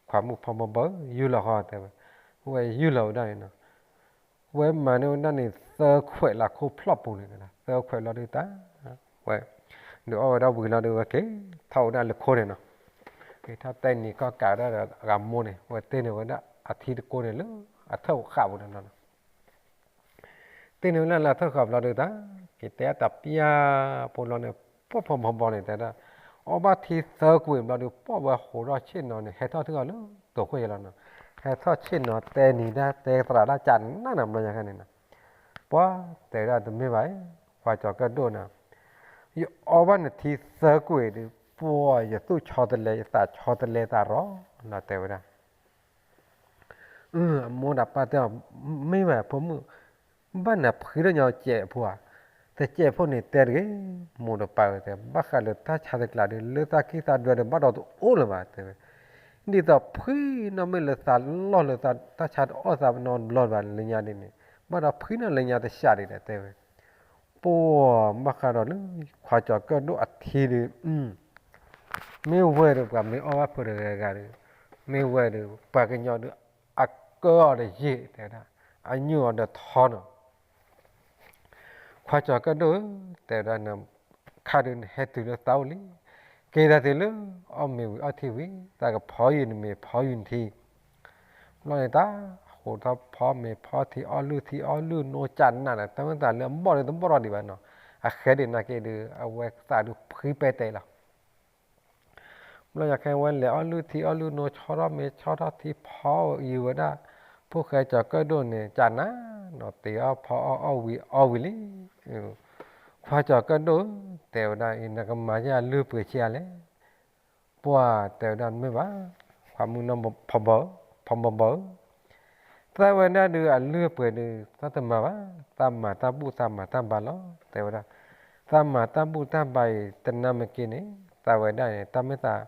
ခွါမုၣ်ဖီဘီဘီ ယူၢ်လီၤဃီတဲဝဲ, ဝဲယူၢ်လီၤဝဲဒၣ်န့ၣ်နီၤ ဝဲမၤန့ၢ်ဝဲဒၣ်န့ၣ် သၢခွဲးလၢခိၣ်ဖျီၣ်ပူၤန့ၣ် သၢခွဲးလီၤဒုးတၢ်, ဝဲ ဒုးအီၣ်ဝဲဒၣ်ဝံၤလီၤဒုးဝဲက့ၤထီၣ်ဝဲဒၣ်လၢခိန့ၣ်နီၤ, က့ၤထီၣ်တဲနံၤကီၢ်ကးဝဲဒၣ်ဒီးအဂၤမိၢ်န့ၣ် ဝဲတ့န့ၢ်ဝဲဒၣ်အထံတကိးန့ၣ်လၢအထၢၣ်ဃာ်ပူၤန့ၣ်နီၤ, တ့န့ၢ်ဝဲဒၣ်လၢအထၢၣ်ဃာ်ဘျီဒုးတၢ်, က့ၤတဲအတၢ်ပျၢ်ဖိလီၤန့ၣ် ပှၢ်ဖီဘီဘီန့ၣ်တဲဒၣ်, အီၣ်ဘၣ်ထံသၢကွံာ်ဘျီဒုး ပှၢ်ဝဲဟးထီၣ်ဆ့ၣ်နီၤန့ၣ် ဟဲထီၣ်ထံၣ်အီၤလၢတိာ်ခိၣ်ယဲလီၤနီၤ, ဟဲထီၣ်ဆ့ၣ်နီၤတဲနံၤဒၣ်တဲသရၣ်ဒၣ်ကးနးနီၤ ဘျီညါခဲန့ၣ်နီၤ, ပှၢ်တဲဝဲဒၣ်တမ့ၢ်ဘၣ်, ခွါကၠီၤကၢၣ်ဒိၣ်နီၤ, ယအီၣ်ဘၣ်နထံသၢကွံာ်ဒုး ပှၢ်ယသူၣ်ဆီတလဲ ယသးဆီတလဲသးရီနီၤ တဲဝဲဒၣ် အမိၢ်ဒီးပၢ်တဲအီၤ, မ့ၢ်ဘၣ်ဖိမုၣ်, ဘၣ်နဖှံထီၣ်ညီစဲးဖိဧါ, တစဲးဖိန့ၣ်တဲတဂ့ၤ, မိၢ်ဒီးပၢ်ဝဲတဲ ဘၣ်ဃးလၢတၢ်ဆါတကျးဒုး လၢတၢ်ခံသးဒွဲဒီးဘၣ်ဒီးတအိၣ်လၢၤဘၣ်တဲဝဲ, ဒ်သိးဖှံနီၣ်မ့ၢ်လၢသးလီၢ်လၢတၢ်ဆါတအီၣ်သးနီတဘျီဘၣ်လၢညါဒ်န့ၣ်, ဘၣ်ဒီးဖှံနီၣ်လၢညါတစးဒ်ဒီးတဲဝဲ ပှၢ်ဘၣ်ဃးဒီးလၢ ခွါကၠီၤကၢၣ်ဒိၣ်အထံဒုး, မ့ၢ်ဝဲဒီးပှၤမ့ၢ်အီၣ်ဘၣ်ဖိတဂၤဂၤဒီး, မ့ၢ်ဝဲဒီးပှၤကညီဒုး အကၢအီၤဒီးယံာ်တဲဝဲဒၣ်, အညိၣ်အီၤဒီးထီနီၤ, ခွါကၠီၤကၢၣ်ဒိၣ်ဧၢ, တဲဝဲဒၣ်နခါဒုးနဟဲတုၤလၢသးအိၣ်လံ, က့ၤဒၣ်တုၤလၢ အီၣ်မ့ၤဝံၤအီထံဝံၤ သးကဖီယုာ်နမ့ၤဖီယုာ်နထံ ဘျီန့ၣ်တၢ်, ဃိးထီၣ်ဖီမ့ၤဖီထံအီၣ်လုၢ်ထံအီၣ်လုၢ်နိကနးန့ၣ် တၢ်မ့ၢ်သးလၢအဘီၣ်ဒီးတဘီၣ်ထီၣ်ဒံးဘၣ်နီၤ, အဃဲဒံးနာ်က့ဒုး အဝဲသးဒုးဖှံပဲတဲလီၤ ဘျီညါခဲဝဲလဲၤအီၣ်လုၢ်ထံအီၣ်လုၢ်နိ ဆီထီၣ်မ့ၤဆီထီၣ်ထံဖီယုာ်ဝဲဒၣ်, ဖိၣ်ဃဲကၠီၤကၢၣ်ဒိၣ်န့ၣ် ကနးနီၤ တ့အီၣ်ဖီအီၣ်အီၣ်ဝံၤအီဝံၤလံ, ခွါကၠီၤကၢၣ်ဒိၣ်ဧၢ, တဲဝဲဒၣ်အံၤ နကမၤယဲအလုၢ်အပှ့ၤဆံးအါလဲၣ်, ပှၢ်တဲဝဲဒၣ်မ့ၢ်ဘၣ်, ခွါမုၣ်နီၢ်ဖီဘီဧၢ, သးဝဲဒၣ်ဒုးအလုၢ်အပှ့ၤဒုး သးတမၤဘၣ်, သးမၤတၢ်ဘူၣ်သးမၤတၢ်ဘါလီၤ တဲဝဲဒၣ်, သးမၤတၢ်ဘူၣ်တၢ်ဘါအံၤ တနၢ်မ့ၢ်က့န့ၣ် သးဝဲဒၣ်န့ၣ် တၢ်မ့ၢ်သး,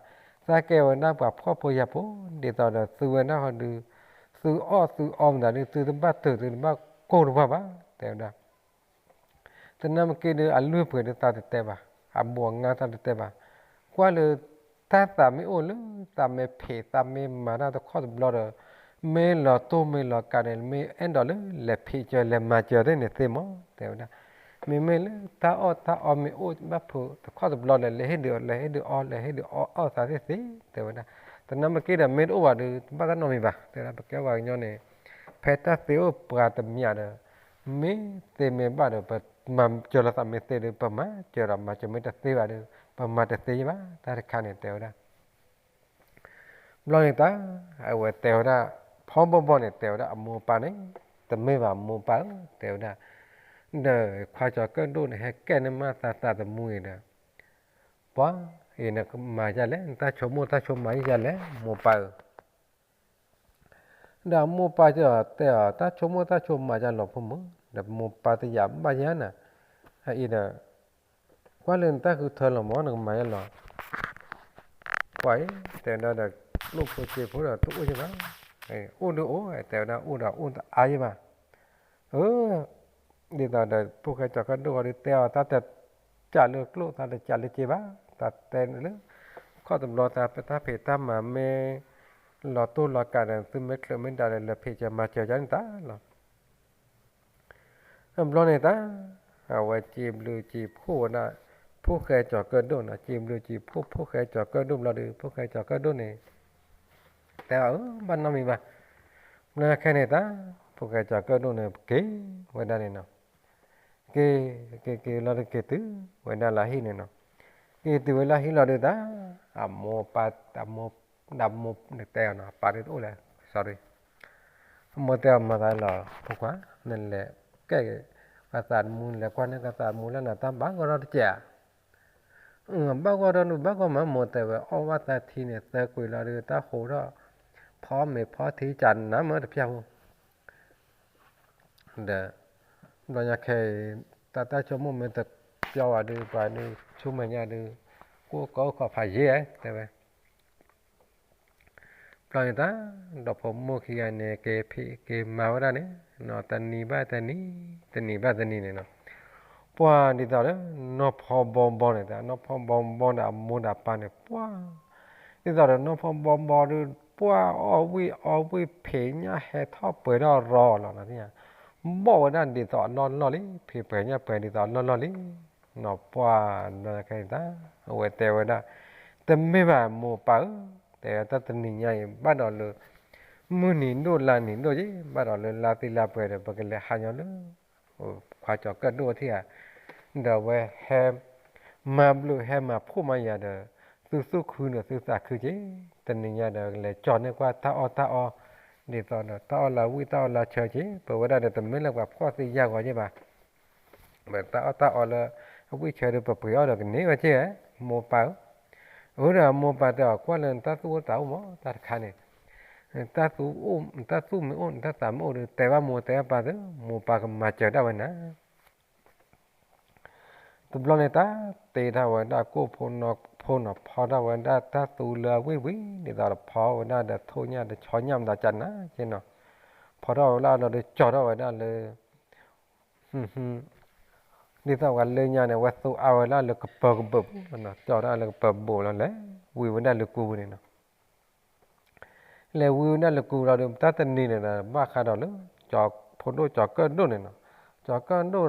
သးကဲဝဲဒၣ်ပှၤဖှီၣ်ဖိယာ်ဖိ ဒ်သိးဒီးသုဝဲဒၣ်ဟီဒုး, သုအီၣ်သုအီမတၤဒုး သုတဘၣ်တၢၢ်သုတဘၣ်ကိၢ်တပှၢ်ဘၣ် တဲဝဲဒၣ် တနၢ်မ့ၢ်က့ဒုး အလုၢ်အပှ့ၤဒုးသးတတဲဘၣ်, အဘူးအငါသးတတဲဘၣ်, ကွၢ်လၢ တၢ်သးမ့ၢ်အိၣ်လၢ သးမ့ၢ်ဖံးသးမ့ၢ်မၤတၢ်တခီတဘျီဒီး, မ့ၢ်လီၤတိၢ်မ့ၢ်လီၤကးန့ၣ် မ့ၢ်အဲၣ်ဒိးလၢလဲၤဖံးစၢၤလဲၤမၤစၢၤသ့ၣ်န့ၣ်သ့မး တဲဝဲဒၣ်, မ့မ့ၢ်လၢတၢ်အီၣ်တၢ်အီမ့ၢ်အိၣ်ဘၣ်ဖုးတခီတဘျီဒီး လဲၤဟ့ၣ်ဒုးအီ လဲၤဟ့ၣ်ဒုးအီ လဲၤဟ့ၣ်ဒုးအီအီၣ်သးသ့ၣ်သ့ တဲဝဲဒၣ်, တနၢ်မ့ၢ်က့ဒီးမ့ၢ်တအိၣ်ဘၣ်ဒီး တဘၣ်တၢ်နီတမံၤဘၣ် တဲဝဲဒၣ် ပကဲပှၤကညီန့ၣ် ဖဲတၢ်သ့အိၣ်ပှၤတမံၤဒီး မ့ၢ်သ့မ့ၢ်ဘၣ်ဒီး ပမၤစၢၤလိာ်သးမ့ၢ်သ့ဒီး ပမၤစၢၤဒီး မၤစၢၤမ့ၢ်တသ့ဘၣ်ဒီး ပမၤတသ့ဘၣ် တၢ်တခါန့ၣ် တဲဝဲဒၣ် ဘျီန့ၣ်တၢ် အဝဲတဲဝဲဒၣ် ဖီဘီဘီန့ၣ် တဲဝဲဒၣ်အမိၢ်အပၢ်န့ၣ် တမ့ၢ်ဘၣ်မိၢ်ပၢ်ဧၢ တဲဝဲဒၣ်, ဒီးခွါကၠီၤကၢၣ်ဒိၣ်န့ၣ် ဟဲကဲန့ၢ်မးသးသးသမူအံၤဒီး ပှၤအံၤနကမၤယၤလဲၣ် နတၢ်ဆိကမိၣ်တၢ်ဆိကမးယၤလဲၣ် မိၢ်ပၢ်ဧၢ ဒီးအမိၢ်ပၢ်တဲအီၤ တၢ်ဆိကမိၣ်တၢ်ဆိကမးယၤလီၤဖိမုၣ်, ဒီးမိၢ်ပၢ်တယာ်ဘၣ်ယၤနၤ, အအံၤဒီး ကွၢ်လၢနတၢ်ဃုထၢလီၤမး နကမၤယၤလီၤ, ပှၤအံၤ တဲဒၣ်ဒီး ကျိၣ်ဖိစ့ဖိဒီးတအိၣ်ယဘၣ်, အိၣ်ဒုးအိၣ် တဲဝဲဒၣ်အိၣ်ဒီးအိၣ်တအါယဘၣ်, အၢ ဒ်သိးဒီး ဖိၣ်ဃဲကၠီၤကၢၣ်ဒိၣ်ဃီဒုးတဲအီၤ တၢ်တစးလၢကျိၣ် တၢ်တစးလၢစ့ဘၣ်, တၢ်တဲလၢ ခီၣ်တဘျီတၢ်ဖံးတၢ်မၤမ့ၢ် လီၤတိၢ်လီၤကးဒီး သုမ့ၢ်ချုးမ့ၢ်ဒၣ်ဒီး လဲၤဖံးစၢၤမၤစၢၤယၤန့ၣ်တၢ်လီၤ. ဘျီန့ၣ်တၢ် အဝဲစံးဘျုးစံးဖှိၣ်ဝဲဒၣ် ဖိၣ်ဃဲကၠီၤကၢၣ်ဒိၣ်နီၤ, စံးဘျုးစံးဖှိၣ်ဖိၣ်ဃဲကၠီၤကၢၣ်ဒိၣ်ဘျီဒီး ဖိၣ်ဃဲကၠီၤကၢၣ်ဒိၣ်န့ၣ် တဲအီၤ အၢ ဘၣ်နီတမံၤဘၣ်. ဘျီခဲန့ၣ်တၢ် ဖိၣ်ဃဲကၠီၤကၢၣ်ဒိၣ်န့ၣ် က့ၤဝဲဒၣ်န့ၣ်နီၤ, က့ၤ က့ၤက့ၤလီၤဒီးက့ၤတုၤဝဲဒၣ်လၢဟံၣ်န့ၣ်နီၤ. က့ၤတုၤဝဲလၢဟံၣ်လီၤဒုးတၢ် အမိၢ်ပၢ် အမိၢ် ဒၣ်မိၢ်တဲအီၤနီၤ အပၢ်ဒုးတအိၣ်လဲၣ် sorry အမိၢ်တဲအီၤမၤသးလီၤ ဖိခွါ နလဲၤကဲက့ၤ ကသးမူ လဲၤကွၢ်န့ၢ်ကသးမူလၢနၤ တၢ်ဘၣ်ဂီၢ်ထီၣ်တစဲးဧါ. ဘၣ်ဂီၢ်ထီၣ်ဒိၣ်ဒိၣ် ဘၣ်ဂီၢ်မး မိၢ်တဲဝဲ အီၣ်ဘၣ်သးထံန့ၣ် သၢကွံာ်လီၤဒုး တၢ်ဟိးထီၣ် ဖီမ့ၤဖီထံကနၤမ့ၢ်တဖျၢၣ်ဖိ ဒီး ဘျီညါခဲအံၤ တၢ်တၢ်ဆိကမိၣ်မ့ၢ်တပျီဘၣ်ဒုး ပှၤဒုးဆူမဲာ်ညါဒုး ကိၣ်ကီအိၣ်ခိးဖးယံာ်ဧါ တဲဝဲ ဘျီန့ၣ်တၢ် ဒီဖိမိၢ်ခံဂၤန့ၣ် က့ၤဖံးက့ၤမၤဝဲဒၣ်န့ၣ်နီၤ တနံၤဘၣ်တနံၤ တနံၤဘၣ်တနံၤန့ၣ်နီၤ ပှၤဒ်သိးဒီး နီၢ်ဖီဘီဘီန့ၣ် နီၢ်ဖီဘီဘီဒီးအမိၢ်ဒီးပၢ်န့ၣ် ပှၤ ဒ်သိးဒီးနီၢ်ဖီဘီဘီဒီး ပှၤအီၣ်ဝံၣ်အီဝံၣ် ဖံးညၣ်ဟဲထီၣ်ပှဲၤထီၣ်ရီလီၤနီၤ ဘီၣ်ဝဲဒၣ်ဒ်သိးအလီၢ်လီၢ်လံ ဖံးပှဲၤညၣ်ပှဲၤဒ်သိးအလီၢ်လီၢ်လံ နီၤ ပှၤ ဘျီခဲအံၤတၢ် အဝဲတဲဝဲဒၣ် တမ့ၢ်ဘၣ်မိၢ်ပၢ်ဧၢ တဲတၢ်တနံၤညါအံၤ ဘၣ်ဒီးလၢ မုၢ်နံၤဒိၣ်လါနံၤဒိၣ်က့ၤ ဘၣ်ဒီးလၢလါသံလါပှဲၤဒီး ပကလဲၤဟးညီလၢ ခွါကၠီၤကၢၣ်ဒိၣ်ထံၣ်ဧါ ဒီးအဝဲဟဲ မၤဘျုးဟဲမၤဖှိၣ်မၤယၤဒီး သုသူၣ်ခုဒီးသုသးခုက့ၤ တနံၤညါဒီးကလဲၤကၠီၤန့ၢ်ကွၢ်တၢ်အီၣ်တၢ်အီ ဒ်သိးဒီးတၢ်အီၣ်လၢဝံၣ်တၢ်အီၣ်လၢဆၢက့ၤ ပဝဲဒၣ်ဒီးတမ့ၢ်လၢပှၤဖှီၣ်သ့ၣ်ညါဂီၤက့ၤဘၣ် ပတၢ်အီၣ်တၢ်အီလၢ အဝံၣ်ဆၢဒီးပပှ့ၤအီၣ်ဒီးကန့ၢ်ဝဲက့ၤဧါ မိၢ်ပၢ်ဧၢ အဃိဒီးမိၢ်ပၢ်တဲအီၤကွၢ်လၢနတၢ်သူၣ်အိၣ်သးအိၣ်မး တၢ်တခါန့ၣ် တၢ်သူၣ်မ့ၢ်အိၣ် နတၢ်သးမ့ၢ်အိၣ်ဒီး တဲဘၣ်မိၢ်တဲဘၣ်ပၢ်သု မိၢ်ပၢ်ကမၤစၢၤဒၣ်ဝဲနၤ တဘျီန့ၣ်တၢ် တ့ထီၣ်ဝဲဒၣ်ကိၣ်ဖိနီၢ်ဖိနီၤ ဖီထီၣ်ဝဲဒၣ်တၢ်သူလၢအဝံၣ်ဝံၣ် ဒ်သိးဒီးဖီဝဲဒၣ်ဒီးထိၣ်ညၣ်ဒီးဆီညၣ်မတၤကနၤက့ၤနီၤ ဖီထီၣ်ဝဲလၢအလီၤဒီးကၠီၤထီၣ်ဝဲဒၣ်လၢ ဒ်သိးပှၤလၢညါန့ၣ် အဝဲသူအါဝဲဒၣ်လၢကပၢၤကဘိးပူၤနီၤ ကၠီၤဒၣ်လၢကပၢၤဘိးလီၤ လဲၤဝံၤဝဲဒၣ်လၢကူပူၤန့ၣ်နီၤ လဲၤဝံၤဝဲဒၣ်လၢကူပူၤလီၤဒီး တၢ်တနံၤန့ၣ်ဒီး ဘၣ်ဃးဒီးလၢ ကၠီၤဖိဒိၣ်ကၠီၤကၢၣ်ဒိၣ်န့ၣ်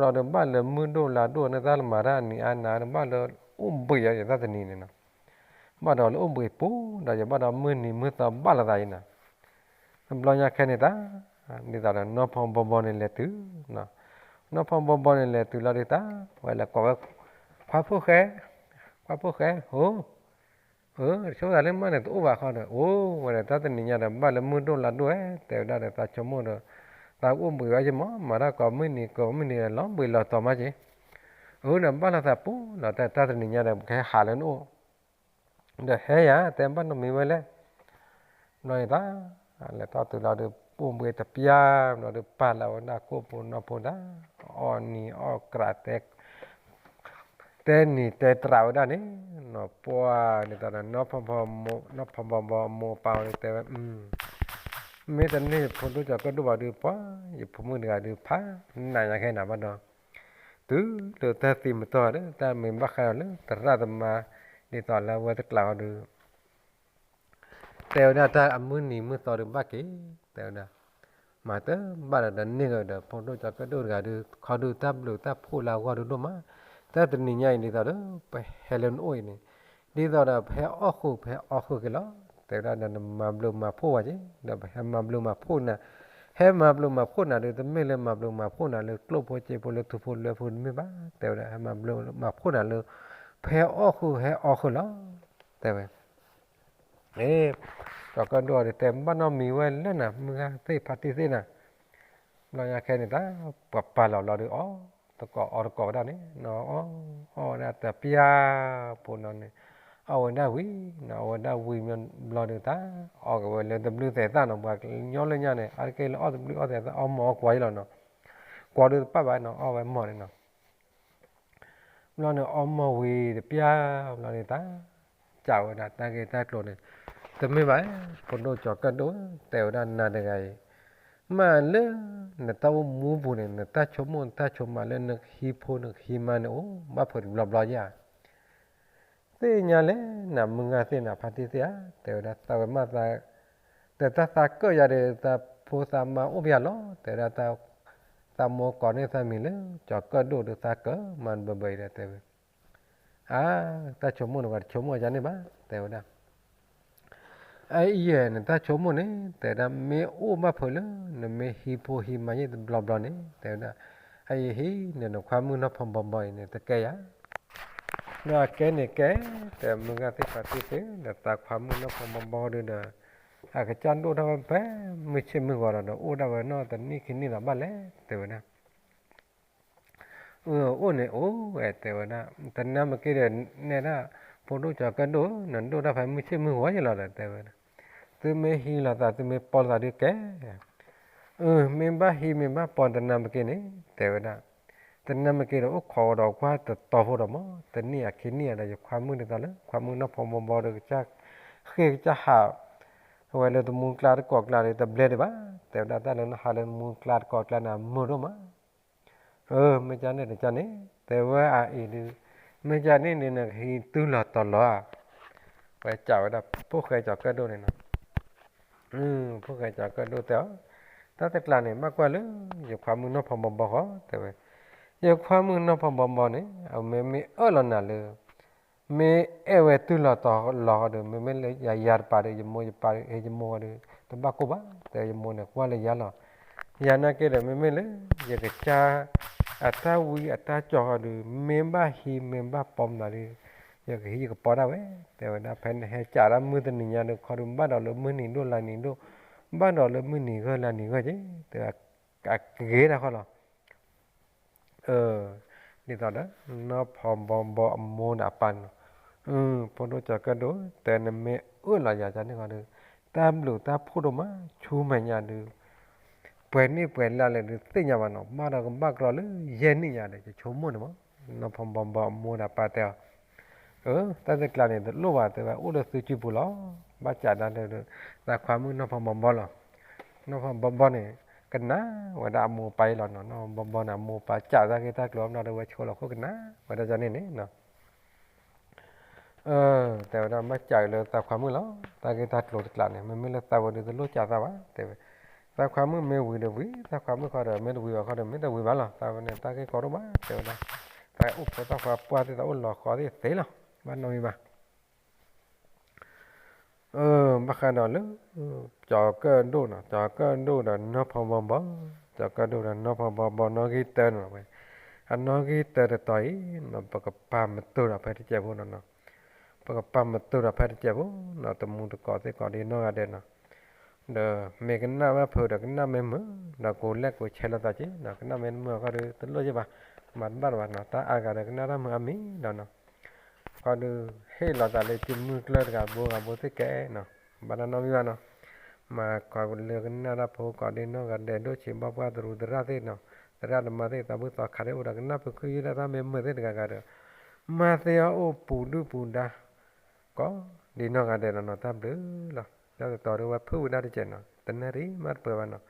နီၤ ကၠီၤကၢၣ်ဒိၣ်လီၤဒီး ဘၣ်လၢမုၢ်ဒိၣ်လါဒိၣ်န့ၣ် တၢ်လၢမၤတၢ်အနံၤအါနၤဒီး ဘၣ်လၢအိၣ်ဘှံးအီၤတၢ်တနံၤန့ၣ်နီၤ ဘၣ်ဒီးလၢအိၣ်ဘှံးပူၤဒီး ယဘၣ်ဒီးမုၢ်နံၤမုၢ်သီဘၣ်လိာ်သးအံၤနီၤ တဘျီညါခဲန့ၣ်တၢ် ဒ်သိးဒီးနီၢ်ဖီဘီဘီန့ၣ်လဲၤတုၤ နီၢ်ဖီဘီဘီန့ၣ်လဲၤတုၤလီၤဒုးတၢ် ဝဲလဲၤကိးဝဲ ခွါဖိၣ်ဃဲ ခွါဖိၣ်ဃဲ ဟိ အၢ တဆိသးလၢမးန့ၣ် တအိၣ်ဘၣ်ဃီဒီး အိၣ်ဝဲဒီးတၢ်တနံၤညါဒီး ဘၣ်လၢမုၢ်ဒိၣ်လါဒိၣ်ဧဲ တဲဝဲဒၣ်ဒီး သးဆိကမိၣ်ဒီး သးအိၣ်ဘှံးဝဲက့ၤမး မၤတၢ်ကိးမုၢ်နံၤကိးမုၢ်နံၤဒီး လီၤဘှံးလီၤတီၤမးက့ၤ အၢ ဒီးဘၣ်လိာ်သးပူၤလီၤ တၢ်တနံၤညါဒီး ပကဟဲဟးလၢနအိၣ် ဒီးဟဲယၤ တဲဘၣ်နီတမံၤဝဲလဲၣ် ဘျီန့ၣ်တၢ် လဲၤထီၣ်တုၤလီၤဒီး ပူၣ်ဘှံးတပျၢ် ဘျီဒီးပာ်လီၤဝဲဒၣ်ကိၣ်ဖိနီၢ်ဖိတၢ် အီၣ်နံၤအီၣ်ကြး တဲနံၤတဲတြးဝဲဒၣ်န့ၣ်နီၤ ပှၤန့ၣ်တၢ်ဒီး နီၢ်ဖီဘီဘီအမိၢ်အပၢ်ဝဲတဲဝဲ မ့ၢ်တန့ၢ်ဖိဒိၣ်ကၠီၤကၢၣ်ဒိၣ်ဘၣ်ဒီး ပှၤယဖိမုၣ်တဂၤဒီးဖးနးညါခဲနၤဘၣ်ဒီး တုၤလၢတၢ်သံမတီၢ်ဒီး တၢ်မ့ၢ်ဘၣ်ဃးဒီးလၢသရၣ်သမါ ဒ်သိးလၢအဝဲတကျးအီၤဒီး တဲဝဲဒၣ်တၢ်အမုၢ်နံၤမုၢ်သီဒီးဘၣ်က့ၤ တဲဝဲဒၣ် မၤတဘၣ်ဒီးတန့ၢ်ကဒီး ဖိဒိၣ်ကၠီၤကၢၣ်ဒိၣ်တဂၤဒီး ခီဒုးတၢ်ဘျုးတၢ်ဖှိၣ်လၢအဂီၢ်ဒိၣ်ဒိၣ်မး တၢ်တနံၤညါအံၤဒ်သိးဒီး ပဟဲလၢနအိၣ်အံၤန့ၣ် ဒ်သိးဒီးပဟဲအီၣ်ဃုာ် ပဟဲအီဃုာ်က့ၤလီၤ တဲဝဲဒၣ်ဒီးနမၤဘျုးမၤဖှိၣ်ဝဲက့ၤ ဒီးပဟဲမၤဘျုးမၤဖှိၣ်နၤ ဟဲမၤဘျုးမၤဖှိၣ်နၤဒီး တမ့ၢ်လၢမၤဘျုးမၤဖှိၣ်နၤလၢကျိၣ်ဖိစ့ဖိလၢထူဖိလွဲဖိတမ့ၢ်ဘၣ် တဲဝဲဒၣ် ဟဲမၤဘျုးမၤဖှိၣ်နၤလၢ ပဟဲအီၣ်ဃုာ်ဟဲအီဃုာ်လီၤ တဲဝဲ အ့ ကၠီၤကၢၣ်ဒိၣ်ဒီးတဲဘၣ်နီတမံၤဝဲလၢနၤ မုၢ်ဂၤသ့ၣ်ဖါတံၢ်သ့ၣ်နၤ ဘျီညါခဲန့ၣ်တၢ် ပှၤပာ်လီၤလီၤဒီးအီၣ် သကိးအီၣ်သကိးဝဲဒၣ်န့ၣ် နီၤအီၣ် အီၣ်ဝဲဒၣ်တပျၢ်ဖိနီၤန့ၣ် အီၣ်ဝဲဒၣ်ဝံၤ နီၤအီၣ်ဝဲဒၣ်ဝံၤဘျီဒီးတၢ် အီၣ်က့ၤဝဲလၢတဘျုးသဲးသၣ်နီၤ ပှၤကညီလၢညါန့ၣ် အါတက့ၢ်လၢအီၣ်တဘျုးအီၣ်သဲးသၣ် အီၣ်မီၢ်အီၣ်ကွီၤအံၤလီၤနီၤ ကွီၤဒီးတပၣ်ဘၣ်နီၤ အီၣ်ဝဲမီၢ်န့ၣ်နီၤ ဘျီန့ၣ် အီၣ်မီၢ်ဝံၤတပျၢ် ဘျီန့ၣ်တၢ် စံးဝဲဒၣ်တၢ်ဂ့ၢ်တၢ်ကျိၤန့ၣ် တမ့ၢ်ဘၣ် ဖိဒိၣ်ကၠီၤကၢၣ်ဒိၣ် တဲဝဲဒၣ်နၤတဂၤအံၤ မ့ၢ်လၢ နတၢ်အိၣ်မူပူၤန့ၣ် နတၢ်ဆိကမိၣ်နတၢ်ဆိကမးလၢနဟံးဖိနဟံးမါန့ၣ် အိၣ်ဘၣ်ဖုးတဘျီဘျီဧါ သ့ၣ်ညါလဲၣ် နၤမုၢ်ဂၤသ့ၣ်နၤ ဖါတံၢ်သ့ၣ်ဧါ တဲဝဲဒၣ်သးဝဲမးသး တၢ်သးကၢၣ်ယၤဒီး သးဖိသးမါအိၣ်ပယၤလီၤ တဲဝဲဒၣ် သးမိၢ်ကိးန့ၢ်သးမံၤလၢ ကၠီၤကၢၣ်ဒိၣ်ဒီးသးကၢၣ်မၤဘၢဘၢအံၤဒီးတဲဝဲ အါ တၢ်ဆိကမိၣ်န့ၣ် ပှၤတဆိကမိၣ်ယၤန့ၣ်ဘၣ် တဲဝဲဒၣ် အအံၤ နတၢ်ဆိကမိၣ်န့ၣ် တဲဝဲဒၣ် မ့ၢ်အိၣ်ဘၣ်ဖုးလၢ နမ့ၢ်ဟံးဖိဟံးမါယ့ၢ်တဘျီဘျီန့ၣ် တဲဝဲဒၣ် ယဟံးန့ၣ် နခွါမုၣ်နီၢ်ဖီဘီဘီအံၤန့ၣ် တကဲယၤ, ဒီးအကဲန့ၣ်ကဲ, တဲမုၢ်ဂၤသ့ၣ်ဖါတံၢ်သ့ၣ်ဒီး သးခွါမုၣ်နီၢ်ဖီဘီဘီဒုဒီး အကစၢ်ဒိၣ်ထီၣ်ဝဲဖဲမုၢ်ဆ့ၣ်မုၢ်ဂီၤဒီး အိၣ်ဒၣ်ဝဲနီၢ်တနံၣ်ခံနံၣ်လီၤဘၣ်လဲၣ် တဲဝဲဒၣ်. အိၣ်န့ၣ်အိၣ်ဝဲ တဲဝဲဒၣ်, တနၢ်မ့ၢ်က့ၤဒီး နဲဒၣ် ဖိဒိၣ်ကၠီၤကၢၣ်ဒိၣ် နဒိၣ်တၢ်ဖဲမုၢ်ဆ့ၣ်မုၢ်ဂီၤယလီၤဒီး တဲဝဲဒၣ်, သုမ့ၢ်ဟံးလိာ်သး သုမ့ၢ်ပီလိာ်သးဒုးကဲ, မ့ၢ်ဘၣ်ဟံးမ့ၢ်ဘၣ်ပီတနၢ်မ့ၢ်က့ၤန့ၣ် တဲဝဲဒၣ်, တနၢ်မ့ၢ်က့ၤဒီး အိၣ်ခိးဝဲဒီးကွၢ်တတီၤဖိဒီးမး တနံၣ်အခံနံၣ်ဒီး ယခွါမုၣ်ဒ်သိးလၢ ခွါမုၣ်နီၢ်ဖီဘီဘီဒီး ကစၢ်ဃ့ၢ်ကစၢ်ဟး ဝဲလၢတမူကျါတကိးကျါဒီး တဘျဲဒံးဘၣ်, တဲဝဲဒၣ် တၢ်လၢနဟးလၢတမူကျါတကိးကျါန့ၣ် အမုာ်ဒိၣ်မး မ့ၢ်ကန့ၣ်တကန့ၣ် တဲဝဲအအံၤဒုး, မ့ၢ်ကန့ၣ်ဒုး နကဟံးတုၤလီၤတီၤလီၤဧါ, ဝဲစံးဝဲဒၣ် ဖိၣ်ဃဲကၠီၤကၢၣ်ဒိၣ်န့ၣ်နီၤ, ဖိၣ်ဃဲကၠီၤကၢၣ်ဒိၣ်တဲအီၤ, တၢ်တကျါန့ၣ် ဘၣ်ကွၢ်လၢ ယခွါမုၣ်နီၢ်ဖီဘီဘီဃီ တဲဝဲ, ယခွါမုၣ်နီၢ်ဖီဘီဘီန့ၣ် အမ့မ့ၢ်အၢၣ်လီၤနၤလၢ မ့ၢ်အဲၣ်ဝဲတုၤလီၤတီၤလီၤဃီဒီး မ့မ့ၢ်လၢယၤယၤတပၤဒီး ယမိၢ်ယပၢ်ဒီး ဟ့ၣ်ယမိၢ်ဃီဒီး တဘၣ်ကိၢ်ဘၣ်, တဲယမိၢ်န့ၣ် ကွၢ်လၢယၤလီၤ, ယၤနာ်က့ဒီး မ့မ့ၢ်လၢ ယကစၢ် အတၢ်ဝံအတၢ်ကၠီဃီဒီး မ့ၢ်ဘၣ်ဟံးမ့ၢ်ဘၣ်ပီမနုၤဒီး ယကဟံးယကပီဒၣ်ဝဲ, တဲဝဲဒၣ် ဖဲနဟဲစံးဒၣ်မုၢ်တနံၤညါဒီး ခီဒီး ဘၣ်ဒီးလၢမုၢ်နံၤဒိၣ်လါနံၤဒိၣ်, ဘၣ်ဒီးလၢမုၢ်နံၤဂၢၢ်လါနံၤဂၢၢ်က့, တဲဝဲ အကဂ့ၤတၢ်ဃီလီၤ ဒ်သိးဒီး နီၢ်ဖီဘီဘီအမိၢ်ဒီးအပၢ်န့ၣ်လီၤ, ဖိဒိၣ်ကၠီၤကၢၣ်ဒိၣ် တဲနမ့ၢ်အၢၣ်လီၤယၤကန့ၣ်ဃီဒီး တၢ်ဘျုးတၢ်ဖှိၣ်ဒိၣ်မး ဆူမဲာ်ညါဒုး ပှဲၤနံၣ်ပှဲၤလါလဲၣ်ဒုးသ့ၣ်ညါဘၣ်နီၤ, ဘၣ်ဒီးကဘၣ်ကြီလၢယဲၢ်နံၣ်ညါဒီး ယဆိကမိၣ်န့ၣ်မး, နီၢ်ဖီဘီဘီအမိၢ်ဒီးအပၢ်တဲအီၤ တၢ်တကျါန့ၣ် တလိၣ်ဘၣ်တဲဝဲ အိၣ်လၢသုစုပူၤလီၤ, ဘၣ်စံးဒၣ်ဒီး သးခွါမုၣ်နီၢ်ဖီဘီဘီလီၤ, နီၢ်ဖီဘီဘီန့ၣ် ကနၣ်ဝဲဒၣ်အမိၢ်အပၢ်အံၤလီၤနီၤ, နီၢ်ဖီဘီဘီန့ၣ် အမိၢ်အပၢ်စံးတၢ်ဂ့ၢ်တၢ်ကျိၤဘၣ်ဒီး ဝဲဆိလီၤခိၣ်ကနၣ်ဝဲဒၣ်န့ၣ်န့ၣ်နီၤ တဲဝဲဒၣ် ဘၣ်စံးလၢသးခွါမုၣ်လီၤ, တၢ်ဂ့ၢ်တၢ်ကျိၤတကျါန့ၣ် မ့မ့ၢ်လၢသးဝဲဒုးတလိၣ်စံးသးဘၣ် တဲဝဲ, သးခွါမုၣ်မ့ၢ်ဝံၤဒီးဝံၤ, သးခွါမုၣ်ဃီဒီး မ့ၢ်တဝံၤဘၣ်ဃီဒီး မ့ၢ်တဝံၤဘၣ်လီၤ, သးဝဲန့ၣ် တၢ်ဂ့ၢ်ကီဒိၣ်ဘၣ် တဲဝဲဒၣ်, သးအိၣ်ဖိသၣ်ခွါပှၢ်သ့ၣ် သးအိၣ်လီၤဃီသ့ၣ်သ့လီၤ, ဘၣ်နီၣ်ဂံၢ်ဘၣ် ဘၣ်ဃးဒီးလၢ ကၠီၤကၢၣ်ဒိၣ်နီၤ, ကၠီၤကၢၣ်ဒိၣ်ဒီးနီၢ်ဖီဘီဘီ, ကၠီၤကၢၣ်ဒိၣ်ဒီးနီၢ်ဖီဘီဘီ နီၣ်ဂံၢ်တၢန့ၣ်ဝဲ, အနီၣ်ဂံၢ်တၢတတီၤအံၤနီၤ ပကပာ်မတုာ်ဒီးဖဲတစဲးဖိနီၤနီၤ, ပကပာ်မတုာ်ဒီးဖဲတစဲးဖိနီၤ တမူတကိးသ့ၣ်ကိးဒ်နီၢ်ဂၤဒဲးနီၤ, ဒီးမ့ၢ်ကနၣ်ဘၣ်ဖုးဒီးကနၣ်မ့ၢ်မုာ်, ဒီးကိးလဲၣ်ကိးဆဲးလိာ်သးက့နီၤ, ကနၣ်မ့ၢ်တမုာ်အဃိဒီး တလိၣ်ယဲၢ်ဘၣ်, မၤတဘၣ်တဘၣ်နီၤ, တၢ်အါဂၤဒီးကနၣ်တၢ်မုာ်အါမံၤဒီးနီၤ ဃီဒုး ဟ့ၣ်လီၤသးလၢတံၤမုၢ်ကျၢၢ်တဂၤဘိဂၤဘိသ့ၣ်ကဲနီၤ, ဘၣ်တၢ်နီတမံၤဘၣ်နီၤ, မၤခီလၢကနၣ်တၢ်ဖိကိးဒ်နီၢ်ဂၤဒဲး ဒိၣ်ဆံးဘီပှၢ်တရူးသရၣ်သ့ၣ်နီၤ, သရၣ်သမါသ့ၣ် သးဘုၣ်သီခးသ့ၣ်အိၣ်ဒီးကနၣ်ဖုးခုယုၢ်တၢ်တၢ်မ့ၢ်မုာ်သ့ၣ်တဂၤဂၤဒီး မၤသ့အီၤအိၣ်ပူၤဒုၣ်ပူၤဒါ ကိးဒ်နီၢ်ဂၤဒဲးနီၤနီၤ တၢ်ဘျုးလီၤ, တၢ်တတီၤဒုးဝဲဖုးဝဲဒၣ်တစဲးနီၤ, တနၢ်ရံၣ်မးတပှဲၤဘၣ်နီၤ,